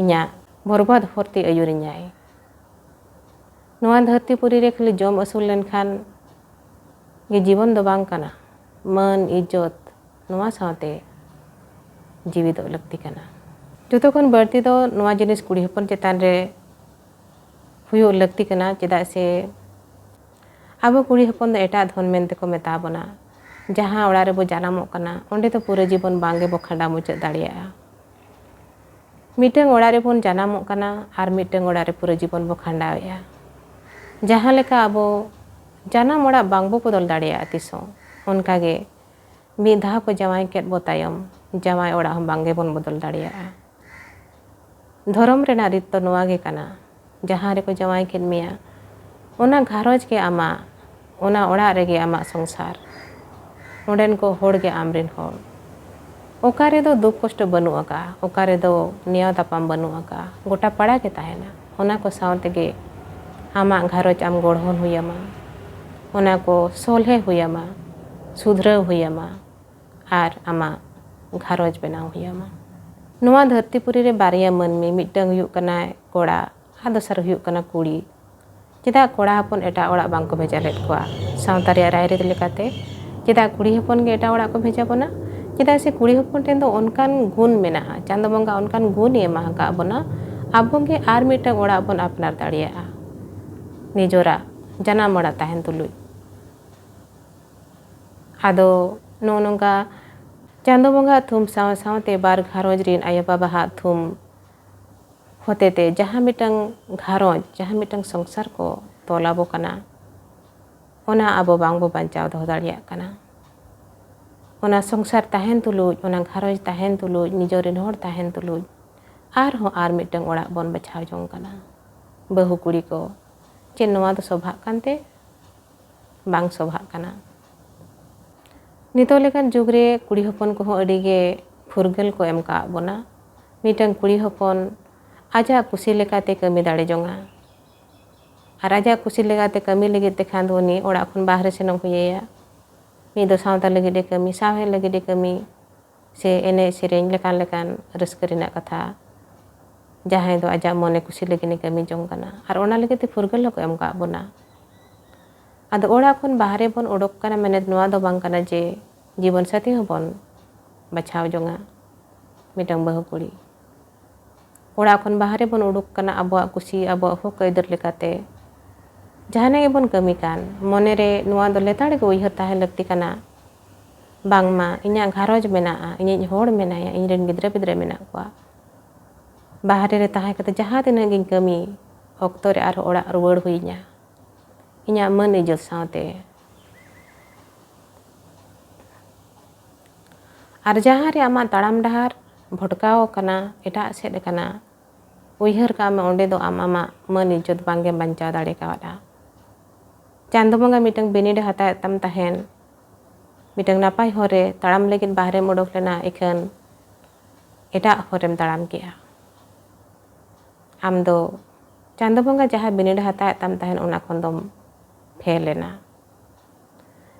ᱤᱧᱟᱹᱜ ᱵᱚᱨᱵᱟᱫ ᱦᱚᱨ ᱛᱮ ᱟᱹᱭᱩᱨᱤᱧᱟᱭ᱾ ᱱᱚᱣᱟ ᱫᱷᱟᱹᱨᱛᱤ ᱯᱩᱨᱤ ᱨᱮ ᱠᱷᱟᱹᱞᱤ ᱡᱚᱢ ᱟᱹᱥᱩᱞ ᱞᱮᱱᱠᱷᱟᱱ ᱜᱮ ᱡᱤᱵᱚᱱ ᱫᱚ ᱵᱟᱝ ᱠᱟᱱᱟ᱾ ᱢᱟᱹᱱ, ᱤᱡᱽᱡᱚᱛ, ᱱᱚᱣᱟ ᱥᱟᱶᱛᱮ ᱡᱤᱣᱤᱫᱚᱜ ᱞᱟᱹᱠᱛᱤ ᱠᱟᱱᱟ᱾ ᱡᱚᱛᱚ ᱠᱷᱚᱱ ᱵᱟᱹᱲᱛᱤ ᱫᱚ ᱱᱚᱣᱟ ᱡᱤᱱᱤᱥ ᱠᱩᱲᱤ ᱦᱚᱯᱚᱱ ᱪᱮᱛᱟᱱ ᱨᱮ ᱦᱩᱭᱩᱜ ᱞᱟᱹᱠᱛᱤ ᱠᱟᱱᱟ, ᱪᱮᱫᱟᱜ ᱥᱮ ᱟᱵᱚ ᱠᱩᱲᱤ ᱦᱚᱯᱚᱱ ᱫᱚ ᱮᱴᱟᱜ ᱫᱷᱚᱱ ᱢᱮᱱᱛᱮ ᱠᱚ ᱢᱮᱛᱟ ᱵᱚᱱᱟ᱾ ᱡᱟᱦᱟᱸ ᱚᱲᱟᱜ ᱨᱮᱵᱚ ᱡᱟᱱᱟᱢᱚᱜ ᱠᱟᱱᱟ, ᱚᱸᱰᱮ ᱫᱚ ᱯᱩᱨᱟᱹ ᱡᱤᱵᱚᱱ ᱵᱟᱝ ᱜᱮᱵᱚ ᱠᱷᱟᱸᱰᱟᱣ ᱢᱩᱪᱟᱹᱫ ᱫᱟᱲᱮᱭᱟᱜᱼᱟ᱾ ᱢᱤᱫᱴᱟᱝ ᱚᱲᱟᱜ ᱨᱮᱵᱚᱱ ᱡᱟᱱᱟᱢᱚᱜ ᱠᱟᱱᱟ ᱟᱨ ᱢᱤᱫᱴᱟᱝ ᱚᱲᱟᱜ ᱨᱮ ᱯᱩᱨᱟᱹ ᱡᱤᱵᱚᱱ ᱵᱚ ᱠᱷᱟᱸᱰᱟᱣᱮᱫᱼᱟ᱾ ᱡᱟᱦᱟᱸ ᱞᱮᱠᱟ ᱟᱵᱚ ᱡᱟᱱᱟᱢ ᱚᱲᱟᱜ ᱵᱟᱝᱵᱚ ᱵᱚᱫᱚᱞ ᱫᱟᱲᱮᱭᱟᱜᱼᱟ ᱛᱤᱥ ᱦᱚᱸ, ᱚᱱᱠᱟᱜᱮ ᱢᱤᱫ ᱫᱷᱟᱣ ᱠᱚ ᱡᱟᱶᱟᱭ ᱠᱮᱫ ᱵᱚ ᱛᱟᱭᱚᱢ, ᱡᱟᱶᱟᱭ ᱚᱲᱟᱜ ᱦᱚᱸ ᱵᱟᱝ ᱜᱮᱵᱚᱱ ᱵᱚᱫᱚᱞ ᱫᱟᱲᱮᱭᱟᱜᱼᱟ᱾ ᱫᱷᱚᱨᱚᱢ ᱨᱮᱱᱟᱜ ᱨᱤᱛ ᱫᱚ ᱱᱚᱣᱟ ᱜᱮ ᱠᱟᱱᱟ, ᱡᱟᱦᱟᱸ ᱨᱮᱠᱚ ᱡᱟᱶᱟᱭ ᱠᱮᱫ ᱢᱮᱭᱟ, ᱚᱱᱟ ᱜᱷᱟᱨᱚᱸᱡᱽ ᱜᱮ ᱟᱢᱟᱜ, ᱚᱱᱟ ᱚᱲᱟᱜ ᱨᱮᱜᱮ ᱟᱢᱟᱜ ᱥᱚᱝᱥᱟᱨ, ᱚᱸᱰᱮᱱ ᱠᱚ ᱦᱚᱲ ᱜᱮ ᱟᱢᱨᱮᱱ ᱦᱚᱲ᱾ ᱚᱠᱟ ᱨᱮᱫᱚ ᱫᱩᱠ ᱠᱚᱥᱴᱚ ᱵᱟᱹᱱᱩᱜ ᱟᱠᱟᱫᱼᱟ, ᱚᱠᱟ ᱨᱮᱫᱚ ᱱᱮᱭᱟᱣ ᱛᱟᱯᱟᱢ ᱵᱟᱹᱱᱩᱜ ᱟᱠᱟᱫᱼᱟ, ᱜᱚᱴᱟ ᱯᱟᱲᱟ ᱜᱮ ᱛᱟᱦᱮᱱᱟ᱾ ᱚᱱᱟ ᱠᱚ ᱥᱟᱶ ᱛᱮᱜᱮ ᱟᱢᱟᱜ ᱜᱷᱟᱨᱚᱸᱡᱽ ᱟᱢ ᱜᱚᱲᱦᱚᱱ ᱦᱩᱭ ᱟᱢᱟ, ᱚᱱᱟ ᱠᱚ ᱥᱚᱞᱦᱮ ᱦᱩᱭ ᱟᱢᱟ, ᱥᱩᱫᱷᱨᱟᱹᱣ ᱦᱩᱭ ᱟᱢᱟ ᱟᱨ ᱟᱢᱟᱜ ᱜᱷᱟᱨᱚᱸᱡᱽ ᱵᱮᱱᱟᱣ ᱦᱩᱭ ᱟᱢᱟ᱾ ᱱᱚᱣᱟ ᱫᱷᱟᱹᱨᱛᱤ ᱯᱩᱨᱤ ᱨᱮ ᱵᱟᱨᱭᱟ ᱢᱟᱹᱱᱢᱤ, ᱢᱤᱫᱴᱟᱝ ᱦᱩᱭᱩᱜ ᱠᱟᱱᱟᱭ ᱠᱚᱲᱟ ᱟᱨ ᱫᱚᱥᱟᱨ ᱦᱩᱭᱩᱜ ᱠᱟᱱᱟ ᱠᱩᱲᱤ᱾ ᱪᱮᱫᱟᱜ ᱠᱚᱲᱟ ᱦᱚᱯᱚᱱ ᱮᱴᱟᱜ ᱚᱲᱟᱜ ᱵᱟᱝ ᱠᱚ ᱵᱷᱮᱡᱟ ᱞᱮᱫ ᱠᱚᱣᱟ? ᱥᱟᱶᱛᱟ ᱨᱮᱭᱟᱜ ᱨᱟᱭᱨᱤᱛ ᱞᱮᱠᱟᱛᱮ ᱪᱮᱫᱟᱜ ᱠᱩᱲᱤ ᱦᱚᱯᱚᱱ ᱜᱮ ᱮᱴᱟᱜ ᱚᱲᱟᱜ ᱠᱚ ᱵᱷᱮᱡᱟ ᱵᱚᱱᱟ? ᱪᱮᱫᱟᱜ ᱥᱮ ᱠᱩᱲᱤ ᱦᱚᱯᱚᱱ ᱴᱷᱮᱱ ᱫᱚ ᱚᱱᱠᱟᱱ ᱜᱩᱱ ᱢᱮᱱᱟᱜᱼᱟ, ᱪᱟᱸᱫᱚ ᱵᱚᱸᱜᱟ ᱚᱱᱠᱟᱱ ᱜᱩᱱᱮ ᱮᱢᱟ ᱟᱠᱟᱫ ᱵᱚᱱᱟ, ᱟᱵᱚ ᱜᱮ ᱟᱨ ᱢᱤᱫᱴᱟᱝ ᱚᱲᱟᱜ ᱵᱚᱱ ᱟᱯᱱᱟᱨ ᱫᱟᱲᱮᱭᱟᱜᱼᱟ ᱱᱤᱡᱚᱨᱟᱜ ᱡᱟᱱᱟᱢ ᱚᱲᱟᱜ ᱛᱟᱦᱮᱱ ᱛᱩᱞᱩᱡ᱾ ᱟᱫᱚ ᱱᱚᱜᱼᱚ ᱱᱚᱝᱠᱟ ᱪᱟᱸᱫᱚ ᱵᱚᱸᱜᱟ ᱛᱷᱩᱢ ᱥᱟᱶ ᱥᱟᱶᱛᱮ ᱵᱟᱨ ᱜᱷᱟᱨᱚᱸᱡᱽ ᱨᱤᱱ ᱟᱭᱳ ᱵᱟᱵᱟᱣᱟᱜ ᱛᱷᱩᱢ ᱦᱚᱛᱮᱛᱮ ᱡᱟᱦᱟᱸ ᱢᱤᱫᱴᱟᱝ ᱜᱷᱟᱨᱚᱸᱡᱽ, ᱡᱟᱦᱟᱸ ᱢᱤᱫᱴᱟᱝ ᱥᱚᱝᱥᱟᱨ ᱠᱚ ᱛᱚᱞ ᱟᱵᱚ ᱠᱟᱱᱟ, ᱚᱱᱟ ᱟᱵᱚ ᱵᱟᱝᱵᱚ ᱵᱟᱧᱪᱟᱣ ᱫᱚᱦᱚ ᱫᱟᱲᱮᱭᱟᱜ ᱠᱟᱱᱟ᱾ ᱚᱱᱟ ᱥᱚᱝᱥᱟᱨ ᱛᱟᱦᱮᱱ ᱛᱩᱞᱩᱡ, ᱚᱱᱟ ᱜᱷᱟᱨᱚᱸᱡᱽ ᱛᱟᱦᱮᱱ ᱛᱩᱞᱩᱡ, ᱱᱤᱡᱚᱨ ᱨᱮᱱ ᱦᱚᱲ ᱛᱟᱦᱮᱱ ᱛᱩᱞᱩᱡ, ᱟᱨᱦᱚᱸ ᱟᱨ ᱢᱤᱫᱴᱟᱝ ᱚᱲᱟᱜ ᱵᱚᱱ ᱵᱟᱪᱷᱟᱣ ᱡᱚᱝ ᱠᱟᱱᱟ᱾ ᱵᱟᱹᱦᱩ ᱠᱩᱲᱤ ᱠᱚ, ᱪᱮᱫ ᱱᱚᱣᱟ ᱫᱚ ᱥᱚᱵᱷᱟᱜ ᱠᱟᱱᱛᱮ? ᱵᱟᱝ ᱥᱚᱵᱷᱟᱜ ᱠᱟᱱᱟ᱾ ᱱᱤᱛᱚᱜ ᱞᱮᱠᱟᱱ ᱡᱩᱜᱽ ᱨᱮ ᱠᱩᱲᱤ ᱦᱚᱯᱚᱱ ᱠᱚᱦᱚᱸ ᱟᱹᱰᱤ ᱜᱮ ᱯᱷᱩᱨᱜᱟᱹᱞ ᱠᱚ ᱮᱢ ᱠᱟᱜ ᱵᱚᱱᱟ᱾ ᱢᱤᱫᱴᱟᱝ ᱠᱩᱲᱤ ᱦᱚᱯᱚᱱ ᱟᱡᱟᱜ ᱠᱩᱥᱤ ᱞᱮᱠᱟᱛᱮ ᱠᱟᱹᱢᱤ ᱫᱟᱲᱮ ᱡᱚᱝᱟ᱾ ᱟᱨ ᱟᱡᱟᱜ ᱠᱩᱥᱤ ᱞᱮᱠᱟᱛᱮ ᱠᱟᱹᱢᱤ ᱞᱟᱹᱜᱤᱫ ᱛᱮᱠᱷᱟᱱ ᱫᱚ ᱩᱱᱤ ᱚᱲᱟᱜ ᱠᱷᱚᱱ ᱵᱟᱦᱨᱮ ᱥᱮᱱᱚᱜ ᱦᱩᱭ ᱟᱭᱟ᱾ ᱢᱤᱫ ᱫᱚ ᱥᱟᱶᱛᱟ ᱞᱟᱹᱜᱤᱫ ᱮ ᱠᱟᱹᱢᱤ, ᱥᱟᱶᱦᱮᱫ ᱞᱟᱹᱜᱤᱫ ᱮ ᱠᱟᱹᱢᱤ, ᱥᱮ ᱮᱱᱮᱡ ᱥᱮᱨᱮᱧ ᱞᱮᱠᱟᱱ ᱞᱮᱠᱟᱱ ᱨᱟᱹᱥᱠᱟᱹ ᱨᱮᱱᱟᱜ ᱠᱟᱛᱷᱟ, ᱡᱟᱦᱟᱸᱭ ᱫᱚ ᱟᱡᱟᱜ ᱢᱚᱱᱮ ᱠᱩᱥᱤ ᱞᱟᱹᱜᱤᱫ ᱮ ᱠᱟᱹᱢᱤ ᱡᱚᱝ ᱠᱟᱱᱟ᱾ ᱟᱨ ᱚᱱᱟ ᱞᱟᱹᱜᱤᱫ ᱛᱮ ᱯᱷᱩᱨᱜᱟᱹᱞ ᱦᱚᱸᱠᱚ ᱮᱢ ᱠᱟᱜ ᱵᱚᱱᱟ᱾ ᱟᱫᱚ ᱚᱲᱟᱜ ᱠᱷᱚᱱ ᱵᱟᱦᱨᱮ ᱵᱚᱱ ᱩᱰᱩᱠ ᱠᱟᱱᱟ ᱢᱮᱱᱮᱫ ᱱᱚᱣᱟ ᱫᱚ ᱵᱟᱝ ᱠᱟᱱᱟ ᱡᱮ ᱡᱤᱵᱚᱱ ᱥᱟᱛᱷᱤ ᱦᱚᱸᱵᱚᱱ ᱵᱟᱪᱷᱟᱣ ᱡᱚᱝᱟ ᱢᱤᱫᱴᱟᱝ ᱵᱟᱹᱦᱩ ᱠᱩᱲᱤ᱾ ᱚᱲᱟᱜ ᱠᱷᱚᱱ ᱵᱟᱦᱨᱮ ᱵᱚᱱ ᱩᱰᱩᱠ ᱠᱟᱱᱟ ᱟᱵᱚᱣᱟᱜ ᱠᱩᱥᱤ, ᱟᱵᱚᱣᱟᱜ ᱦᱚᱠ ᱟᱹᱭᱫᱟᱹᱨ ᱞᱮᱠᱟᱛᱮ᱾ ᱡᱟᱦᱟᱱᱟᱜ ᱜᱮᱵᱚᱱ ᱠᱟᱹᱢᱤ ᱠᱟᱱ, ᱢᱚᱱᱮᱨᱮ ᱱᱚᱣᱟ ᱫᱚ ᱞᱮᱛᱟᱲ ᱜᱮ ᱩᱭᱦᱟᱹᱨ ᱛᱟᱦᱮᱸ ᱞᱟᱹᱠᱛᱤ ᱠᱟᱱᱟ, ᱵᱟᱝᱢᱟ ᱤᱧᱟᱹᱜ ᱜᱷᱟᱨᱚᱸᱡᱽ ᱢᱮᱱᱟᱜᱼᱟ, ᱤᱧᱤᱡ ᱦᱚᱲ ᱢᱮᱱᱟᱭᱟ, ᱤᱧᱨᱮᱱ ᱜᱤᱫᱽᱨᱟᱹ ᱯᱤᱫᱽᱨᱟᱹ ᱢᱮᱱᱟᱜ ᱠᱚᱣᱟ᱾ ᱵᱟᱦᱨᱮ ᱨᱮ ᱛᱟᱦᱮᱸ ᱠᱟᱛᱮ ᱡᱟᱦᱟᱸ ᱛᱤᱱᱟᱹᱜ ᱜᱤᱧ ᱠᱟᱹᱢᱤ, ᱚᱠᱛᱚ ᱨᱮ ᱟᱨᱦᱚᱸ ᱚᱲᱟᱜ ᱨᱩᱣᱟᱹᱲ ᱦᱩᱭᱤᱧᱟ, ᱤᱧᱟᱹᱜ ᱢᱟᱹᱱ ᱤᱡᱽᱡᱚᱛ ᱥᱟᱶᱛᱮ᱾ ᱟᱨ ᱡᱟᱦᱟᱸ ᱨᱮ ᱟᱢᱟᱜ ᱛᱟᱲᱟᱢ ᱰᱟᱦᱟᱨ ᱵᱷᱚᱴᱠᱟᱣ ᱟᱠᱟᱱᱟ, ᱮᱴᱟᱜ ᱥᱮᱫ ᱟᱠᱟᱱᱟ, ᱩᱭᱦᱟᱹᱨ ᱠᱟᱜ ᱢᱮ, ᱚᱸᱰᱮ ᱫᱚ ᱟᱢ ᱟᱢᱟᱜ ᱢᱟᱹᱱ ᱤᱡᱽᱡᱚᱛ ᱵᱟᱝ ᱜᱮᱢ ᱵᱟᱧᱪᱟᱣ ᱫᱟᱲᱮ ᱠᱟᱣᱫᱟ᱾ ᱪᱟᱸᱫᱚ ᱵᱚᱸᱜᱟ ᱢᱤᱫᱴᱟᱝ ᱵᱤᱱᱤᱰ ᱮ ᱦᱟᱛᱟᱣᱮᱫ ᱛᱟᱢ ᱛᱟᱦᱮᱱ, ᱢᱤᱫᱴᱟᱝ ᱱᱟᱯᱟᱭ ᱦᱚᱨ ᱨᱮ ᱛᱟᱲᱟᱢ ᱞᱟᱹᱜᱤᱫ ᱵᱟᱦᱨᱮᱢ ᱚᱰᱚᱠ ᱞᱮᱱᱟ, ᱤᱠᱷᱟᱹᱱ ᱮᱴᱟᱜ ᱦᱚᱨᱮᱢ ᱛᱟᱲᱟᱢ ᱠᱮᱜᱼᱟ᱾ ᱟᱢ ᱫᱚ ᱪᱟᱸᱫᱚ ᱵᱚᱸᱜᱟ ᱡᱟᱦᱟᱸ ᱵᱤᱱᱤᱰ ᱮ ᱦᱟᱛᱟᱣᱮᱫ ᱛᱟᱢ ᱛᱟᱦᱮᱱ, ᱚᱱᱟ ᱠᱷᱚᱱ ᱫᱚᱢ ᱯᱷᱮᱞ ᱮᱱᱟ᱾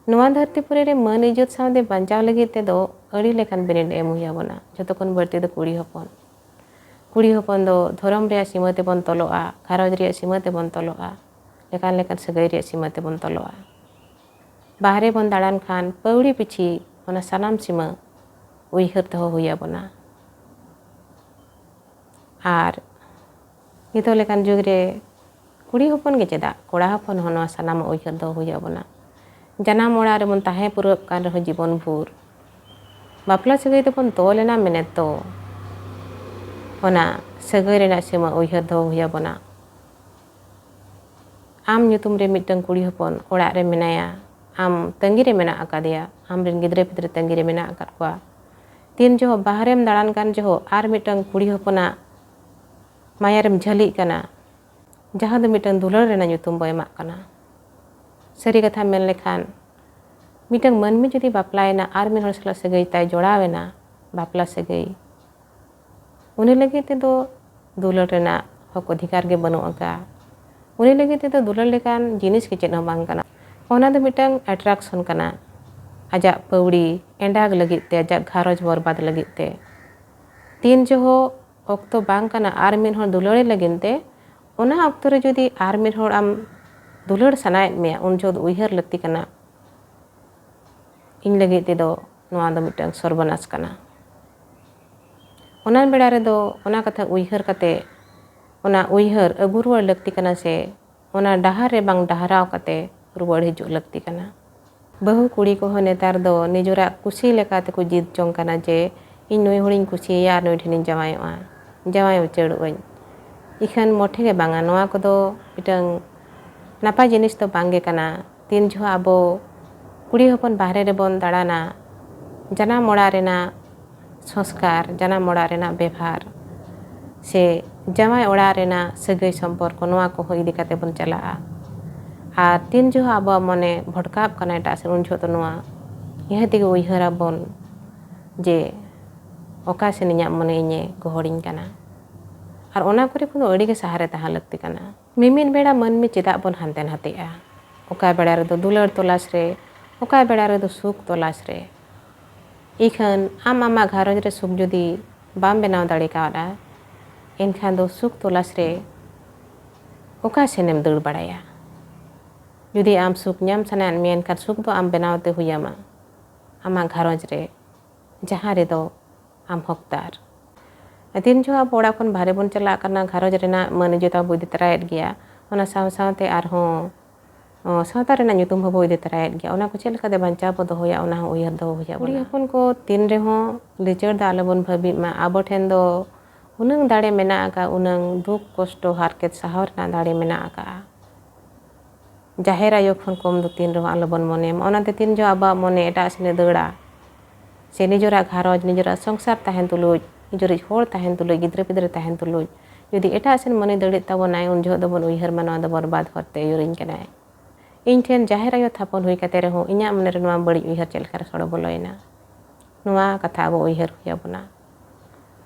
ᱱᱚᱣᱟ ᱫᱷᱟᱹᱨᱛᱤ ᱯᱩᱨᱤ ᱨᱮ ᱢᱟᱹᱱ ᱤᱡᱽᱡᱚᱛ ᱥᱟᱶᱛᱮ ᱵᱟᱧᱪᱟᱣ ᱞᱟᱹᱜᱤᱫ ᱛᱮᱫᱚ ᱟᱹᱰᱤ ᱞᱮᱠᱟᱱ ᱵᱤᱱᱤᱰ ᱮᱢ ᱦᱩᱭ ᱟᱵᱚᱱᱟ᱾ ᱡᱚᱛᱚ ᱠᱷᱚᱱ ᱵᱟᱹᱲᱛᱤ ᱫᱚ ᱠᱩᱲᱤ ᱦᱚᱯᱚᱱ᱾ ᱠᱩᱲᱤ ᱦᱚᱯᱚᱱ ᱫᱚ ᱫᱷᱚᱨᱚᱢ ᱨᱮᱭᱟᱜ ᱥᱤᱢᱟᱹ ᱛᱮᱵᱚᱱ ᱛᱚᱞᱚᱜᱼᱟ, ᱜᱷᱟᱨᱚᱸᱡᱽ ᱨᱮᱭᱟᱜ ᱥᱤᱢᱟᱹ ᱛᱮᱵᱚᱱ ᱛᱚᱞᱚᱜᱼᱟ, ᱞᱮᱠᱟᱱ ᱞᱮᱠᱟᱱ ᱥᱟᱹᱜᱟᱹᱭ ᱨᱮᱭᱟᱜ ᱥᱤᱢᱟᱹ ᱛᱮᱵᱚᱱ ᱛᱚᱞᱚᱜᱼᱟ᱾ ᱵᱟᱦᱨᱮ ᱵᱚᱱ ᱫᱟᱬᱟᱱ ᱠᱷᱟᱱ ᱯᱟᱹᱣᱲᱤ ᱯᱤᱪᱷᱤ ᱚᱱᱟ ᱥᱟᱱᱟᱢ ᱥᱤᱢᱟᱹ ᱩᱭᱦᱟᱹᱨ ᱫᱚᱦᱚ ᱦᱩᱭ ᱟᱵᱚᱱᱟ᱾ ᱟᱨ ᱱᱤᱛᱚᱜ ᱞᱮᱠᱟᱱ ᱡᱩᱜᱽ ᱨᱮ ᱠᱩᱲᱤ ᱦᱚᱯᱚᱱ ᱜᱮ ᱪᱮᱫᱟᱜ, ᱠᱚᱲᱟ ᱦᱚᱯᱚᱱ ᱦᱚᱸ ᱱᱚᱣᱟ ᱥᱟᱱᱟᱢᱟᱜ ᱩᱭᱦᱟᱹᱨ ᱫᱚᱦᱚ ᱦᱩᱭ ᱟᱵᱚᱱᱟ᱾ ᱡᱟᱱᱟᱢ ᱚᱲᱟᱜ ᱨᱮᱵᱚᱱ ᱛᱟᱦᱮᱸ ᱯᱩᱨᱟᱹᱜ ᱠᱟᱱ ᱨᱮᱦᱚᱸ ᱡᱤᱵᱚᱱ ᱵᱷᱳᱨ ᱵᱟᱯᱞᱟ ᱥᱟᱹᱜᱟᱹᱭ ᱛᱮᱵᱚᱱ ᱛᱚᱞ ᱮᱱᱟ ᱢᱮᱱᱮᱫ ᱫᱚ, ᱚᱱᱟ ᱥᱟᱹᱜᱟᱹᱭ ᱨᱮᱱᱟᱜ ᱥᱤᱢᱟᱹ ᱩᱭᱦᱟᱹᱨ ᱫᱚᱦᱚ ᱦᱩᱭ ᱟᱵᱚᱱᱟ᱾ ᱟᱢ ᱧᱩᱛᱩᱢ ᱨᱮ ᱢᱤᱫᱴᱟᱝ ᱠᱩᱲᱤ ᱦᱚᱯᱚᱱ ᱚᱲᱟᱜ ᱨᱮ ᱢᱮᱱᱟᱭᱟ, ᱟᱢ ᱛᱟᱺᱜᱤ ᱨᱮ ᱢᱮᱱᱟᱜ ᱟᱠᱟᱫᱮᱭᱟ, ᱟᱢ ᱨᱮᱱ ᱜᱤᱫᱽᱨᱟᱹ ᱯᱤᱫᱽᱨᱟᱹ ᱛᱟᱺᱜᱤ ᱨᱮ ᱢᱮᱱᱟᱜ ᱟᱠᱟᱫ ᱠᱚᱣᱟ᱾ ᱛᱤᱱ ᱡᱚᱦᱚᱜ ᱵᱟᱦᱨᱮᱢ ᱫᱟᱬᱟᱱ ᱠᱟᱱ ᱡᱚᱦᱚᱜ ᱟᱨ ᱢᱤᱫᱴᱟᱝ ᱠᱩᱲᱤ ᱦᱚᱯᱚᱱᱟᱜ ᱢᱟᱭᱟ ᱨᱮᱢ ᱡᱷᱟᱹᱞᱤᱜ ᱠᱟᱱᱟ, ᱡᱟᱦᱟᱸ ᱫᱚ ᱢᱤᱫᱴᱟᱝ ᱫᱩᱞᱟᱹᱲ ᱨᱮᱱᱟᱜ ᱧᱩᱛᱩᱢ ᱵᱚ ᱮᱢᱟᱜ ᱠᱟᱱᱟ᱾ ᱥᱟᱹᱨᱤ ᱠᱟᱛᱷᱟ ᱢᱮᱱ ᱞᱮᱠᱷᱟᱱ, ᱢᱤᱫᱴᱟᱝ ᱢᱟᱹᱱᱢᱤ ᱡᱩᱫᱤ ᱵᱟᱯᱞᱟᱭᱮᱱᱟ, ᱟᱨ ᱢᱤᱫ ᱦᱚᱲ ᱥᱟᱞᱟᱜ ᱥᱟᱹᱜᱟᱹᱭ ᱛᱟᱭ ᱡᱚᱲᱟᱣ ᱮᱱᱟ, ᱵᱟᱯᱞᱟ ᱥᱟᱹᱜᱟᱹᱭ, ᱩᱱᱤ ᱞᱟᱹᱜᱤᱫ ᱛᱮᱫᱚ ᱫᱩᱞᱟᱹᱲ ᱨᱮᱱᱟᱜ ᱦᱚᱠ ᱚᱫᱷᱤᱠᱟᱨ ᱜᱮ ᱵᱟᱹᱱᱩᱜ ᱟᱠᱟᱫᱼᱟ᱾ ᱩᱱᱤ ᱞᱟᱹᱜᱤᱫ ᱛᱮᱫᱚ ᱫᱩᱞᱟᱹᱲ ᱞᱮᱠᱟᱱ ᱡᱤᱱᱤᱥ ᱜᱮ ᱪᱮᱫ ᱦᱚᱸ ᱵᱟᱝ ᱠᱟᱱᱟ᱾ ᱚᱱᱟ ᱫᱚ ᱢᱤᱫᱴᱟᱝ attraction ᱠᱟᱱᱟ, ᱟᱡᱟᱜ ᱯᱟᱹᱣᱲᱤ ᱮᱸᱰᱟᱜ ᱞᱟᱹᱜᱤᱫ ᱛᱮ, ᱟᱡᱟᱜ ᱜᱷᱟᱨᱚᱸᱡᱽ ᱵᱚᱨᱵᱟᱫ ᱞᱟᱹᱜᱤᱫ ᱛᱮ᱾ ᱛᱤᱱ ᱡᱚᱦᱚᱜ ᱚᱠᱛᱚ ᱵᱟᱝ ᱠᱟᱱᱟ ᱟᱨ ᱢᱤᱫ ᱦᱚᱲ ᱫᱩᱞᱟᱹᱲᱮ ᱞᱟᱹᱜᱤᱫ ᱛᱮ, ᱚᱱᱟ ᱚᱠᱛᱚ ᱨᱮ ᱡᱩᱫᱤ ᱟᱨ ᱢᱤᱫ ᱦᱚᱲ ᱟᱢ ᱫᱩᱞᱟᱹᱲ ᱥᱟᱱᱟᱭᱮᱫ ᱢᱮᱭᱟ, ᱩᱱ ᱡᱚᱦᱚᱜ ᱫᱚ ᱩᱭᱦᱟᱹᱨ ᱞᱟᱹᱠᱛᱤ ᱠᱟᱱᱟ, ᱤᱧ ᱞᱟᱹᱜᱤᱫ ᱛᱮᱫᱚ ᱱᱚᱣᱟ ᱫᱚ ᱢᱤᱫᱴᱟᱝ ᱥᱚᱨᱵᱚᱱᱟᱥ ᱠᱟᱱᱟ᱾ ᱚᱱᱟ ᱵᱮᱲᱟ ᱨᱮᱫᱚ ᱚᱱᱟ ᱠᱟᱛᱷᱟ ᱩᱭᱦᱟᱹᱨ ᱠᱟᱛᱮ, ᱚᱱᱟ ᱩᱭᱦᱟᱹᱨ ᱟᱹᱜᱩ ᱨᱩᱣᱟᱹᱲ ᱞᱟᱹᱠᱛᱤ ᱠᱟᱱᱟ, ᱥᱮ ᱚᱱᱟ ᱰᱟᱦᱟᱨ ᱨᱮ ᱵᱟᱝ ᱰᱟᱦᱨᱟᱣ ᱠᱟᱛᱮ ᱨᱩᱣᱟᱹᱲ ᱦᱤᱡᱩᱜ ᱞᱟᱹᱠᱛᱤ ᱠᱟᱱᱟ᱾ ᱵᱟᱹᱦᱩ ᱠᱩᱲᱤ ᱠᱚᱦᱚᱸ ᱱᱮᱛᱟᱨ ᱫᱚ ᱱᱤᱡᱮᱨᱟᱜ ᱠᱩᱥᱤ ᱞᱮᱠᱟ ᱛᱮᱠᱚ ᱡᱤᱫ ᱡᱚᱝ ᱠᱟᱱᱟ ᱡᱮ, "ᱤᱧ ᱱᱩᱭ ᱦᱚᱲᱤᱧ ᱠᱩᱥᱤᱭᱟᱭᱟ ᱟᱨ ᱱᱩᱭ ᱴᱷᱮᱱᱤᱧ ᱡᱟᱶᱟᱭᱚᱜᱼᱟ, ᱡᱟᱶᱟᱭ ᱩᱪᱟᱹᱲᱚᱜ ᱟᱹᱧ᱾" ᱤᱠᱷᱟᱹᱱ ᱢᱚᱴᱷᱮ ᱜᱮ ᱵᱟᱝᱟ, ᱱᱚᱣᱟ ᱠᱚᱫᱚ ᱢᱤᱫᱴᱟᱝ ᱱᱟᱯᱟᱭ ᱡᱤᱱᱤᱥ ᱫᱚ ᱵᱟᱝ ᱜᱮ ᱠᱟᱱᱟ᱾ ᱛᱤᱱ ᱡᱚᱦᱚᱜ ᱟᱵᱚ ᱠᱩᱲᱤ ᱦᱚᱯᱚᱱ ᱵᱟᱦᱨᱮ ᱨᱮᱵᱚᱱ ᱫᱟᱬᱟᱱᱟ, ᱡᱟᱱᱟᱢ ᱚᱲᱟᱜ ᱨᱮᱱᱟᱜ ᱥᱚᱝᱥᱠᱟᱨ, ᱡᱟᱱᱟᱢ ᱚᱲᱟᱜ ᱨᱮᱱᱟᱜ ᱵᱮᱵᱷᱟᱨ, ᱥᱮ ᱡᱟᱶᱟᱭ ᱚᱲᱟᱜ ᱨᱮᱱᱟᱜ ᱥᱟᱹᱜᱟᱹᱭ ᱥᱚᱢᱯᱚᱨᱠᱚ, ᱱᱚᱣᱟ ᱠᱚᱦᱚᱸ ᱤᱫᱤ ᱠᱟᱛᱮ ᱵᱚᱱ ᱪᱟᱞᱟᱜᱼᱟ᱾ ᱟᱨ ᱛᱤᱱ ᱡᱚᱦᱚᱜ ᱟᱵᱚᱣᱟᱜ ᱢᱚᱱᱮ ᱵᱷᱚᱴᱠᱟᱜ ᱠᱟᱱᱟ ᱮᱴᱟᱜ ᱥᱮᱫ, ᱩᱱ ᱡᱚᱦᱚᱜ ᱫᱚ ᱱᱚᱣᱟ ᱤᱭᱟᱹ ᱛᱮᱜᱮ ᱩᱭᱦᱟᱹᱨ ᱟᱵᱚᱱ ᱡᱮ, ᱚᱠᱟ ᱥᱮᱱ ᱤᱧᱟᱹᱜ ᱢᱚᱱᱮ ᱤᱧᱮ ᱜᱚᱦᱚᱲᱤᱧ ᱠᱟᱱᱟ᱾ ᱟᱨ ᱚᱱᱟ ᱠᱚᱨᱮ ᱠᱷᱚᱱ ᱫᱚ ᱟᱹᱰᱤ ᱜᱮ ᱥᱟᱦᱟ ᱨᱮ ᱛᱟᱦᱮᱸ ᱞᱟᱹᱠᱛᱤ ᱠᱟᱱᱟ᱾ ᱢᱤᱢᱤᱫ ᱵᱮᱲᱟ ᱢᱟᱹᱱᱢᱤ ᱪᱮᱫᱟᱜ ᱵᱚᱱ ᱦᱟᱱᱛᱮ ᱱᱟᱛᱮᱜᱼᱟ? ᱚᱠᱟ ᱵᱮᱲᱟ ᱨᱮᱫᱚ ᱫᱩᱞᱟᱹᱲ ᱛᱚᱞᱟᱥ ᱨᱮ, ᱚᱠᱟ ᱵᱮᱲᱟ ᱨᱮᱫᱚ ᱥᱩᱠ ᱛᱚᱞᱟᱥ ᱨᱮ᱾ ᱤᱠᱷᱟᱹᱱ ᱟᱢ ᱟᱢᱟᱜ ᱜᱷᱟᱨᱚᱸᱡᱽ ᱨᱮ ᱥᱩᱠ ᱡᱩᱫᱤ ᱵᱟᱢ ᱵᱮᱱᱟᱣ ᱫᱟᱲᱮ ᱠᱟᱣᱫᱟ, ᱮᱱᱠᱷᱟᱱ ᱫᱚ ᱥᱩᱠ ᱛᱚᱞᱟᱥ ᱨᱮ ᱚᱠᱟ ᱥᱮᱱᱮᱢ ᱫᱟᱹᱲ ᱵᱟᱲᱟᱭᱟ? ᱡᱩᱫᱤ ᱟᱢ ᱥᱩᱠ ᱧᱟᱢ ᱥᱟᱱᱟᱭᱮᱫ ᱢᱮᱭᱟ, ᱮᱱᱠᱷᱟᱱ ᱥᱩᱠ ᱫᱚ ᱟᱢ ᱵᱮᱱᱟᱣ ᱛᱮ ᱦᱩᱭ ᱟᱢᱟ, ᱟᱢᱟᱜ ᱜᱷᱟᱨᱚᱸᱡᱽ ᱨᱮ, ᱡᱟᱦᱟᱸ ᱨᱮᱫᱚ ᱟᱢ ᱦᱚᱠᱫᱟᱨ᱾ ᱛᱤᱱ ᱡᱚᱦᱚᱜ ᱟᱵᱚ ᱚᱲᱟᱜ ᱠᱷᱚᱱ ᱵᱟᱦᱨᱮ ᱵᱚᱱ ᱪᱟᱞᱟᱜ ᱠᱟᱱᱟ, ᱜᱷᱟᱨᱚᱸᱡᱽ ᱨᱮᱱᱟᱜ ᱢᱟᱹᱱ ᱤᱡᱽᱡᱚᱛ ᱟᱵᱚ ᱤᱫᱤ ᱛᱚᱨᱟᱭᱮᱫ ᱜᱮᱭᱟ, ᱚᱱᱟ ᱥᱟᱶ ᱥᱟᱶᱛᱮ ᱟᱨᱦᱚᱸ, ᱚ, ᱥᱟᱶᱛᱟ ᱨᱮᱱᱟᱜ ᱧᱩᱛᱩᱢ ᱦᱚᱸᱵᱚ ᱤᱫᱤ ᱛᱚᱨᱟᱭᱮᱫ ᱜᱮᱭᱟ᱾ ᱚᱱᱟ ᱠᱚ ᱪᱮᱫ ᱞᱮᱠᱟᱛᱮ ᱵᱟᱧᱪᱟᱣ ᱵᱚ ᱫᱚᱦᱚᱭᱟ, ᱚᱱᱟ ᱦᱚᱸ ᱩᱭᱦᱟᱹᱨ ᱫᱚᱦᱚ ᱦᱩᱭ ᱟᱵᱚᱱᱟ᱾ ᱠᱩᱲᱤ ᱦᱚᱯᱚᱱ ᱠᱚ ᱛᱤᱱ ᱨᱮᱦᱚᱸ ᱞᱤᱪᱟᱹᱲ ᱫᱚ ᱟᱞᱚᱵᱚᱱ ᱵᱷᱟᱹᱵᱤᱜ ᱢᱟ᱾ ᱟᱵᱚ ᱴᱷᱮᱱ ᱫᱚ ᱩᱱᱟᱹᱝ ᱫᱟᱲᱮ ᱢᱮᱱᱟᱜ ᱟᱠᱟᱫ, ᱩᱱᱟᱹᱝ ᱫᱩᱠ ᱠᱚᱥᱴᱚ ᱦᱟᱨᱠᱮᱛ ᱥᱟᱦᱟᱣ ᱨᱮᱱᱟᱜ ᱫᱟᱲᱮ ᱢᱮᱱᱟᱜ ᱟᱠᱟᱫᱼᱟ᱾ ᱡᱟᱦᱮᱨ ᱟᱭᱳ ᱠᱷᱚᱱ ᱠᱚᱢ ᱫᱚ ᱛᱤᱱ ᱨᱮᱦᱚᱸ ᱟᱞᱚᱵᱚᱱ ᱢᱚᱱᱮᱭᱟ᱾ ᱚᱱᱟᱛᱮ ᱛᱤᱱ ᱡᱚᱦᱚᱜ ᱟᱵᱚᱣᱟᱜ ᱢᱚᱱᱮ ᱮᱴᱟᱜ ᱥᱮᱱᱮ ᱫᱟᱹᱲᱟ, ᱥᱮ ᱱᱤᱡᱮᱨᱟᱜ ᱜᱷᱟᱨᱚᱸᱡᱽ, ᱱᱤᱡᱮᱨᱟᱜ ᱥᱚᱝᱥᱟᱨ ᱛᱟᱦᱮᱱ ᱛᱩᱞᱩᱡ, ᱱᱤᱡᱮᱨᱤᱡ ᱦᱚᱲ ᱛᱟᱦᱮᱱ ᱛᱩᱞᱩᱡ, ᱜᱤᱫᱽᱨᱟᱹ ᱯᱤᱫᱽᱨᱟᱹ ᱛᱟᱦᱮᱱ ᱛᱩᱞᱩᱡ, ᱡᱩᱫᱤ ᱮᱴᱟᱜ ᱥᱮᱱ ᱢᱚᱱᱮ ᱫᱟᱹᱲᱮᱫ ᱛᱟᱵᱚᱱᱟᱭ, ᱩᱱ ᱡᱚᱦᱚᱜ ᱫᱚᱵᱚᱱ ᱩᱭᱦᱟᱹᱨ ᱢᱟ, ᱱᱚᱣᱟ ᱫᱚ ᱵᱚᱨᱵᱟᱫ ᱦᱚᱨ ᱛᱮ ᱟᱹᱭᱩᱨᱤᱧ ᱠᱟᱱᱟᱭ᱾ ᱤᱧ ᱴᱷᱮᱱ ᱡᱟᱦᱮᱨ ᱟᱭᱳ ᱛᱷᱟᱯᱚᱱ ᱦᱩᱭ ᱠᱟᱛᱮ ᱨᱮᱦᱚᱸ ᱤᱧᱟᱹᱜ ᱢᱚᱱᱮ ᱨᱮ ᱱᱚᱣᱟ ᱵᱟᱹᱲᱤᱡ ᱩᱭᱦᱟᱹᱨ ᱪᱮᱫ ᱞᱮᱠᱟᱨᱮ ᱥᱚᱲᱚ ᱵᱚᱞᱚᱭᱮᱱᱟ? ᱱᱚᱣᱟ ᱠᱟᱛᱷᱟ ᱟᱵᱚ ᱩᱭᱦᱟᱹᱨ ᱦᱩᱭ ᱟᱵᱚᱱᱟ᱾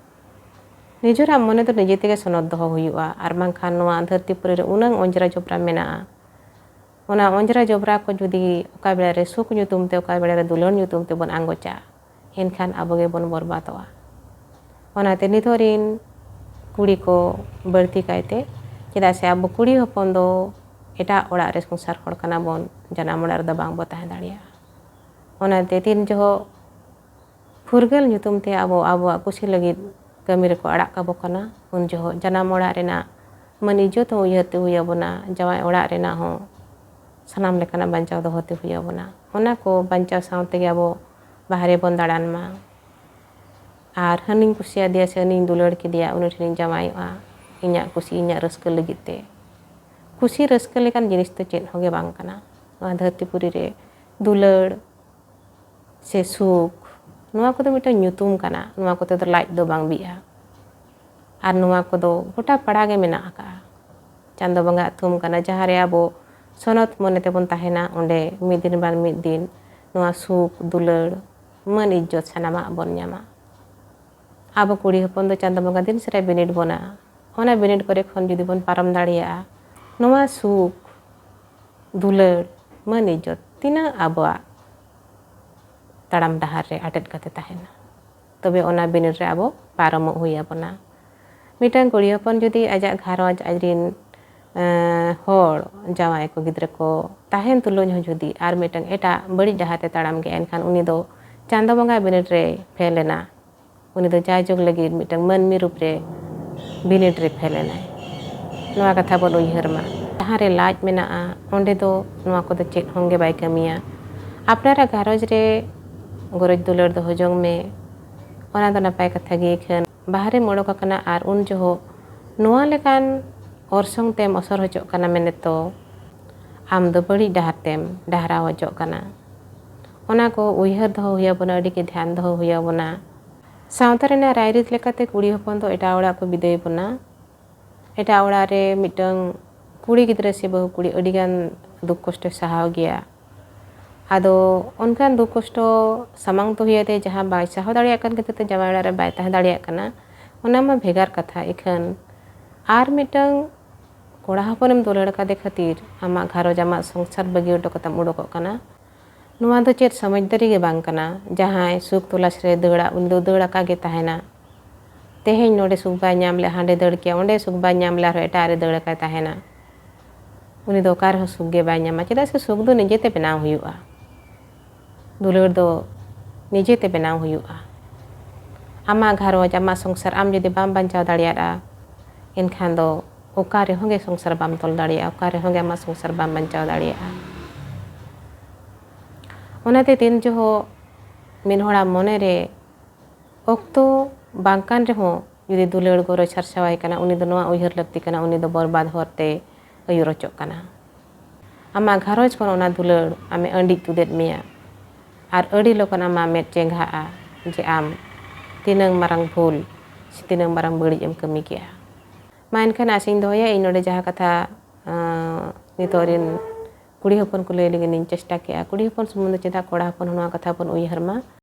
ᱱᱤᱡᱮᱨᱟᱜ ᱢᱚᱱᱮ ᱫᱚ ᱱᱤᱡᱮ ᱛᱮᱜᱮ ᱥᱚᱱᱚᱛ ᱫᱚᱦᱚ ᱦᱩᱭᱩᱜᱼᱟ, ᱟᱨ ᱵᱟᱝᱠᱷᱟᱱ ᱱᱚᱣᱟ ᱫᱷᱟᱹᱨᱛᱤ ᱯᱩᱨᱤ ᱨᱮ ᱩᱱᱟᱹᱝ ᱚᱸᱡᱽᱨᱟ ᱡᱚᱵᱽᱨᱟ ᱢᱮᱱᱟᱜᱼᱟ᱾ ᱚᱱᱟ ᱚᱸᱡᱽᱨᱟ ᱡᱚᱵᱽᱨᱟ ᱠᱚ ᱡᱩᱫᱤ ᱚᱠᱟ ᱵᱮᱲᱟ ᱨᱮ ᱥᱩᱠ ᱧᱩᱛᱩᱢ ᱛᱮ, ᱚᱠᱟ ᱵᱮᱲᱟ ᱨᱮ ᱫᱩᱞᱟᱹᱲ ᱧᱩᱛᱩᱢ ᱛᱮᱵᱚᱱ ᱟᱸᱜᱚᱪᱟ, ᱮᱱᱠᱷᱟᱱ ᱟᱵᱚ ᱜᱮᱵᱚᱱ ᱵᱚᱨᱵᱟᱫᱚᱜᱼᱟ᱾ ᱚᱱᱟᱛᱮ ᱱᱤᱛᱚᱜ ᱨᱤᱱ ᱠᱩᱲᱤ ᱠᱚ ᱵᱟᱹᱲᱛᱤ ᱠᱟᱭᱛᱮ, ᱪᱮᱫᱟᱜ ᱥᱮ ᱟᱵᱚ ᱠᱩᱲᱤ ᱦᱚᱯᱚᱱ ᱫᱚ ᱮᱴᱟᱜ ᱚᱲᱟᱜ ᱨᱮ ᱥᱚᱝᱥᱟᱨ ᱦᱚᱲ ᱠᱟᱱᱟ ᱵᱚᱱ, ᱡᱟᱱᱟᱢ ᱚᱲᱟᱜ ᱨᱮᱫᱚ ᱵᱟᱝ ᱵᱚ ᱛᱟᱦᱮᱸ ᱫᱟᱲᱮᱭᱟᱜᱼᱟ᱾ ᱚᱱᱟᱛᱮ ᱛᱤᱱ ᱡᱚᱦᱚᱜ ᱯᱷᱩᱨᱜᱟᱹᱞ ᱧᱩᱛᱩᱢ ᱛᱮ ᱟᱵᱚ ᱟᱵᱚᱣᱟᱜ ᱠᱩᱥᱤ ᱞᱟᱹᱜᱤᱫ ᱠᱟᱹᱢᱤ ᱨᱮᱠᱚ ᱟᱲᱟᱜ ᱠᱟᱵᱚ ᱠᱟᱱᱟ, ᱩᱱ ᱡᱚᱦᱚᱜ ᱡᱟᱱᱟᱢ ᱚᱲᱟᱜ ᱨᱮᱱᱟᱜ ᱢᱟᱹᱱ ᱤᱡᱽᱡᱚᱛ ᱦᱚᱸ ᱩᱭᱦᱟᱹᱨ ᱛᱮ ᱦᱩᱭ ᱟᱵᱚᱱᱟ, ᱡᱟᱶᱟᱭ ᱚᱲᱟᱜ ᱨᱮᱱᱟᱜ ᱦᱚᱸ ᱥᱟᱱᱟᱢ ᱞᱮᱠᱟᱱᱟᱜ ᱵᱟᱧᱪᱟᱣ ᱫᱚᱦᱚ ᱛᱮ ᱦᱩᱭ ᱟᱵᱚᱱᱟ᱾ ᱚᱱᱟ ᱠᱚ ᱵᱟᱧᱪᱟᱣ ᱥᱟᱶ ᱛᱮᱜᱮ ᱟᱵᱚ ᱵᱟᱦᱨᱮ ᱵᱚᱱ ᱫᱟᱬᱟᱱ ᱢᱟ᱾ ᱟᱨ ᱦᱟᱹᱱᱤᱧ ᱠᱩᱥᱤᱭᱟᱫᱮᱭᱟ ᱥᱮ ᱦᱟᱹᱱᱤᱧ ᱫᱩᱞᱟᱹᱲ ᱠᱮᱫᱮᱭᱟ, ᱩᱱᱤ ᱴᱷᱮᱱᱤᱧ ᱡᱟᱶᱟᱭᱚᱜᱼᱟ, ᱤᱧᱟᱹᱜ ᱠᱩᱥᱤ ᱤᱧᱟᱹᱜ ᱨᱟᱹᱥᱠᱟᱹ ᱞᱟᱹᱜᱤᱫ ᱛᱮ᱾ ᱠᱩᱥᱤ ᱨᱟᱹᱥᱠᱟᱹ ᱞᱮᱠᱟᱱ ᱡᱤᱱᱤᱥ ᱫᱚ ᱪᱮᱫ ᱦᱚᱸ ᱜᱮ ᱵᱟᱝ ᱠᱟᱱᱟ ᱱᱚᱣᱟ ᱫᱷᱟᱹᱨᱛᱤ ᱯᱩᱨᱤ ᱨᱮ᱾ ᱫᱩᱞᱟᱹᱲ ᱥᱮ ᱥᱩᱠ, ᱱᱚᱣᱟ ᱠᱚᱫᱚ ᱢᱤᱫᱴᱟᱝ ᱧᱩᱛᱩᱢ ᱠᱟᱱᱟ, ᱱᱚᱣᱟ ᱠᱚᱛᱮ ᱫᱚ ᱞᱟᱡ ᱫᱚ ᱵᱟᱝ ᱵᱤᱜᱼᱟ᱾ ᱟᱨ ᱱᱚᱣᱟ ᱠᱚᱫᱚ ᱜᱚᱴᱟ ᱯᱟᱲᱟ ᱜᱮ ᱢᱮᱱᱟᱜ ᱟᱠᱟᱫᱼᱟ᱾ ᱪᱟᱸᱫᱚ ᱵᱚᱸᱜᱟᱣᱟᱜ ᱛᱷᱩᱢ ᱠᱟᱱᱟ, ᱡᱟᱦᱟᱸ ᱨᱮ ᱟᱵᱚ ᱥᱚᱱᱚᱛ ᱢᱚᱱᱮ ᱛᱮᱵᱚᱱ ᱛᱟᱦᱮᱱᱟ, ᱚᱸᱰᱮ ᱢᱤᱫ ᱫᱤᱱ ᱵᱟᱝ ᱢᱤᱫ ᱫᱤᱱ ᱱᱚᱣᱟ ᱥᱩᱠ, ᱫᱩᱞᱟᱹᱲ, ᱢᱟᱹᱱ ᱤᱡᱽᱡᱚᱛ ᱥᱟᱱᱟᱢᱟᱜ ᱵᱚᱱ ᱧᱟᱢᱟ᱾ ᱟᱵᱚ ᱠᱩᱲᱤ ᱦᱚᱯᱚᱱ ᱫᱚ ᱪᱟᱸᱫᱚ ᱵᱚᱸᱜᱟ ᱫᱤᱱ ᱥᱟᱨᱟᱭ ᱵᱤᱱᱤᱰ ᱵᱚᱱᱟ᱾ ᱚᱱᱟ ᱵᱤᱱᱤᱰ ᱠᱚᱨᱮ ᱠᱷᱚᱱ ᱡᱩᱫᱤ ᱵᱚᱱ ᱯᱟᱨᱚᱢ ᱫᱟᱲᱮᱭᱟᱜᱼᱟ, ᱱᱚᱣᱟ ᱥᱩᱠ, ᱫᱩᱞᱟᱹᱲ, ᱢᱟᱹᱱ ᱤᱡᱽᱡᱚᱛ ᱛᱤᱱᱟᱹᱜ ᱟᱵᱚᱣᱟᱜ ᱛᱟᱲᱟᱢ ᱰᱟᱦᱟᱨ ᱨᱮ ᱟᱴᱮᱫ ᱠᱟᱛᱮ ᱛᱟᱦᱮᱱᱟ, ᱛᱚᱵᱮ ᱚᱱᱟ ᱵᱤᱱᱤᱰ ᱨᱮ ᱟᱵᱚ ᱯᱟᱨᱚᱢᱚᱜ ᱦᱩᱭ ᱟᱵᱚᱱᱟ᱾ ᱢᱤᱫᱴᱟᱝ ᱠᱩᱲᱤ ᱦᱚᱯᱚᱱ ᱡᱩᱫᱤ ᱟᱡᱟᱜ ᱜᱷᱟᱨᱚᱸᱡᱽ, ᱟᱡᱨᱤᱱ, ᱮᱸ, ᱦᱚᱲ, ᱡᱟᱶᱟᱭ ᱠᱚ, ᱜᱤᱫᱽᱨᱟᱹ ᱠᱚ ᱛᱟᱦᱮᱱ ᱛᱩᱞᱩᱡ ᱦᱚᱸ ᱡᱩᱫᱤ ᱟᱨ ᱢᱤᱫᱴᱟᱝ ᱮᱴᱟᱜ ᱵᱟᱹᱲᱤᱡ ᱰᱟᱦᱟᱨ ᱛᱮ ᱛᱟᱲᱟᱢ ᱜᱮᱭᱟ, ᱮᱱᱠᱷᱟᱱ ᱩᱱᱤ ᱫᱚ ᱪᱟᱸᱫᱚ ᱵᱚᱸᱜᱟ ᱵᱤᱱᱤᱰ ᱨᱮᱭ ᱯᱷᱮᱞ ᱮᱱᱟ᱾ ᱩᱱᱤ ᱫᱚ ᱡᱟᱭᱡᱩᱜᱽ ᱞᱟᱹᱜᱤᱫ ᱢᱤᱫᱴᱟᱝ ᱢᱟᱹᱱᱢᱤ ᱨᱩᱯ ᱨᱮ ᱵᱤᱱᱤᱰ ᱨᱮ ᱯᱷᱮᱞ ᱮᱱᱟᱭ᱾ ᱱᱚᱣᱟ ᱠᱟᱛᱷᱟ ᱵᱚᱱ ᱩᱭᱦᱟᱹᱨ ᱢᱟ᱾ ᱡᱟᱦᱟᱸ ᱨᱮ ᱞᱟᱡ ᱢᱮᱱᱟᱜᱼᱟ, ᱚᱸᱰᱮ ᱫᱚ ᱱᱚᱣᱟ ᱠᱚᱫᱚ ᱪᱮᱫ ᱦᱚᱸ ᱜᱮ ᱵᱟᱭ ᱠᱟᱹᱢᱤᱭᱟ᱾ ᱟᱯᱱᱟᱨᱟᱜ ᱜᱷᱟᱨᱚᱸᱡᱽ ᱨᱮ ᱜᱚᱨᱚᱡᱽ ᱫᱩᱞᱟᱹᱲ ᱫᱚᱦᱚ ᱡᱚᱝ ᱢᱮ, ᱚᱱᱟ ᱫᱚ ᱱᱟᱯᱟᱭ ᱠᱟᱛᱷᱟ ᱜᱮ᱾ ᱤᱠᱷᱟᱹᱱ ᱵᱟᱦᱨᱮᱢ ᱚᱰᱚᱠ ᱟᱠᱟᱱᱟ ᱟᱨ ᱩᱱ ᱡᱚᱦᱚᱜ ᱱᱚᱣᱟ ᱞᱮᱠᱟᱱ ᱚᱨᱥᱚᱝ ᱛᱮᱢ ᱚᱥᱚᱨ ᱦᱚᱪᱚᱜ ᱠᱟᱱᱟ, ᱢᱮᱱᱮᱫ ᱫᱚ ᱟᱢ ᱫᱚ ᱵᱟᱹᱲᱤᱡ ᱰᱟᱦᱟᱨ ᱛᱮᱢ ᱰᱟᱦᱨᱟᱣ ᱦᱚᱪᱚᱜ ᱠᱟᱱᱟ᱾ ᱚᱱᱟ ᱠᱚ ᱩᱭᱦᱟᱹᱨ ᱫᱚᱦᱚ ᱦᱩᱭ ᱟᱵᱚᱱᱟ, ᱟᱹᱰᱤ ᱜᱮ ᱫᱷᱮᱭᱟᱱ ᱫᱚᱦᱚ ᱦᱩᱭ ᱟᱵᱚᱱᱟ᱾ ᱥᱟᱶᱛᱟ ᱨᱮᱱᱟᱜ ᱨᱟᱭᱨᱤᱛ ᱞᱮᱠᱟᱛᱮ ᱠᱩᱲᱤ ᱦᱚᱯᱚᱱ ᱫᱚ ᱮᱴᱟᱜ ᱚᱲᱟᱜ ᱠᱚ ᱵᱤᱫᱟᱹᱭ ᱵᱚᱱᱟ᱾ ᱮᱴᱟᱜ ᱚᱲᱟᱜ ᱨᱮ ᱢᱤᱫᱴᱟᱝ ᱠᱩᱲᱤ ᱜᱤᱫᱽᱨᱟᱹ ᱥᱮ ᱵᱟᱹᱦᱩ ᱠᱩᱲᱤ ᱟᱹᱰᱤᱜᱟᱱ ᱫᱩᱠ ᱠᱚᱥᱴᱚᱭ ᱥᱟᱦᱟᱣ ᱜᱮᱭᱟ᱾ ᱟᱫᱚ ᱚᱱᱠᱟᱱ ᱫᱩᱠ ᱠᱚᱥᱴᱚ ᱥᱟᱢᱟᱝ ᱛᱮ ᱦᱩᱭ ᱟᱫᱮ, ᱡᱟᱦᱟᱸ ᱵᱟᱭ ᱥᱟᱦᱟᱣ ᱫᱟᱲᱮᱭᱟᱜ ᱠᱟᱱ ᱠᱷᱟᱹᱛᱤᱨ ᱛᱮ ᱡᱟᱶᱟᱭ ᱚᱲᱟᱜ ᱨᱮ ᱵᱟᱭ ᱛᱟᱦᱮᱸ ᱫᱟᱲᱮᱭᱟᱜ ᱠᱟᱱᱟ, ᱚᱱᱟ ᱢᱟ ᱵᱷᱮᱜᱟᱨ ᱠᱟᱛᱷᱟ, ᱤᱠᱷᱟᱹᱱ ᱟᱨ ᱢᱤᱫᱴᱟᱝ ᱠᱚᱲᱟ ᱦᱚᱯᱚᱱᱮᱢ ᱫᱩᱞᱟᱹᱲ ᱟᱠᱟᱫᱮ ᱠᱷᱟᱹᱛᱤᱨ ᱟᱢᱟᱜ ᱜᱷᱟᱨᱚᱸᱡᱽ, ᱟᱢᱟᱜ ᱥᱚᱝᱥᱟᱨ ᱵᱟᱹᱜᱤ ᱦᱚᱴᱚ ᱠᱟᱛᱮᱢ ᱩᱰᱩᱠᱚᱜ ᱠᱟᱱᱟ᱾ ᱱᱚᱣᱟ ᱫᱚ ᱪᱮᱫ ᱥᱚᱢᱚᱡᱽᱫᱟᱨᱤ ᱜᱮ ᱵᱟᱝ ᱠᱟᱱᱟ᱾ ᱡᱟᱦᱟᱸᱭ ᱥᱩᱠ ᱛᱚᱞᱟᱥ ᱨᱮ ᱫᱟᱹᱲᱟ, ᱩᱱᱤ ᱫᱚ ᱫᱟᱹᱲ ᱟᱠᱟ ᱜᱮ ᱛᱟᱦᱮᱱᱟ᱾ ᱛᱮᱦᱮᱧ ᱱᱚᱰᱮ ᱥᱩᱠ ᱵᱟᱭ ᱧᱟᱢ ᱞᱮᱫ, ᱦᱟᱸᱰᱮ ᱫᱟᱹᱲ ᱠᱮᱭᱟ, ᱚᱸᱰᱮ ᱥᱩᱠ ᱵᱟᱭ ᱧᱟᱢ ᱞᱮᱫ, ᱟᱨᱦᱚᱸ ᱮᱴᱟᱜ ᱨᱮ ᱫᱟᱹᱲ ᱟᱠᱟᱭ ᱛᱟᱦᱮᱱᱟ᱾ ᱩᱱᱤ ᱫᱚ ᱚᱠᱟ ᱨᱮᱦᱚᱸ ᱥᱩᱠ ᱜᱮ ᱵᱟᱭ ᱧᱟᱢᱟ, ᱪᱮᱫᱟᱜ ᱥᱮ ᱥᱩᱠ ᱫᱚ ᱱᱤᱡᱮᱛᱮ ᱵᱮᱱᱟᱣ ᱦᱩᱭᱩᱜᱼᱟ᱾ ᱫᱩᱞᱟᱹᱲ ᱫᱚ ᱱᱤᱡᱮᱛᱮ ᱵᱮᱱᱟᱣ ᱦᱩᱭᱩᱜᱼᱟ᱾ ᱟᱢᱟᱜ ᱜᱷᱟᱨᱚᱸᱡᱽ, ᱟᱢᱟᱜ ᱥᱚᱝᱥᱟᱨ ᱟᱢ ᱡᱩᱫᱤ ᱵᱟᱢ ᱵᱟᱧᱪᱟᱣ ᱫᱟᱲᱮᱭᱟᱜᱼᱟ, ᱮᱱᱠᱷᱟᱱ ᱫᱚ ᱚᱠᱟ ᱨᱮᱦᱚᱸ ᱜᱮ ᱥᱚᱝᱥᱟᱨ ᱵᱟᱢ ᱛᱚᱞ ᱫᱟᱲᱮᱭᱟᱜᱼᱟ, ᱚᱠᱟ ᱨᱮᱦᱚᱸ ᱜᱮ ᱟᱢᱟᱜ ᱥᱚᱝᱥᱟᱨ ᱵᱟᱢ ᱵᱟᱧᱪᱟᱣ ᱫᱟᱲᱮᱭᱟᱜᱼᱟ᱾ ᱚᱱᱟᱛᱮ ᱛᱤᱱ ᱡᱚᱦᱚᱜ ᱢᱤᱫ ᱦᱚᱲᱟᱜ ᱢᱚᱱᱮ ᱨᱮ ᱚᱠᱛᱚ ᱵᱟᱝ ᱠᱟᱱ ᱨᱮᱦᱚᱸ ᱡᱩᱫᱤ ᱫᱩᱞᱟᱹᱲ ᱜᱚᱨᱚᱡᱽ ᱥᱟᱨᱥᱟᱣᱟᱭ ᱠᱟᱱᱟ, ᱩᱱᱤ ᱫᱚ ᱱᱚᱣᱟ ᱩᱭᱦᱟᱹᱨ ᱞᱟᱹᱠᱛᱤ ᱠᱟᱱᱟ, ᱩᱱᱤ ᱫᱚ ᱵᱚᱨᱵᱟᱫ ᱦᱚᱨ ᱛᱮ ᱟᱹᱭᱩᱨ ᱚᱪᱚᱜ ᱠᱟᱱᱟ᱾ ᱟᱢᱟᱜ ᱜᱷᱟᱨᱚᱸᱡᱽ ᱠᱷᱚᱱ ᱚᱱᱟ ᱫᱩᱞᱟᱹᱲ ᱟᱢᱮ ᱟᱹᱰᱤᱡ ᱛᱩᱫᱮᱫ ᱢᱮᱭᱟ ᱟᱨ ᱟᱹᱰᱤ ᱞᱚᱜᱚᱱ ᱟᱢᱟᱜ ᱢᱮᱫ ᱪᱮᱸᱜᱷᱟᱜᱼᱟ ᱡᱮ ᱟᱢ ᱛᱤᱱᱟᱹᱝ ᱢᱟᱨᱟᱝ ᱵᱷᱩᱞ ᱥᱮ ᱛᱤᱱᱟᱹᱝ ᱢᱟᱨᱟᱝ ᱵᱟᱹᱲᱤᱡ ᱮᱢ ᱠᱟᱹᱢᱤ ᱠᱮᱜᱼᱟ᱾ ᱢᱟ ᱮᱱᱠᱷᱟᱱ ᱟᱥᱤᱧ ᱫᱚᱦᱚᱭᱟ, ᱤᱧ ᱱᱚᱰᱮ ᱡᱟᱦᱟᱸ ᱠᱟᱛᱷᱟ, ᱟᱸ, ᱱᱤᱛᱚᱜ ᱨᱤᱱ ᱠᱩᱲᱤ ᱦᱚᱯᱚᱱ ᱠᱚ ᱞᱟᱹᱭ ᱞᱟᱹᱜᱤᱫ ᱤᱧ ᱪᱮᱥᱴᱟ ᱠᱮᱜᱼᱟ, ᱠᱩᱲᱤ ᱦᱚᱯᱚᱱ ᱥᱩᱢᱩᱝ ᱫᱚ ᱪᱮᱫᱟᱜ, ᱠᱚᱲᱟ ᱦᱚᱯᱚᱱ ᱦᱚᱸ ᱱᱚᱣᱟ ᱠᱟᱛᱷᱟ ᱵᱚᱱ ᱩᱭᱦᱟᱹᱨ ᱢᱟ᱾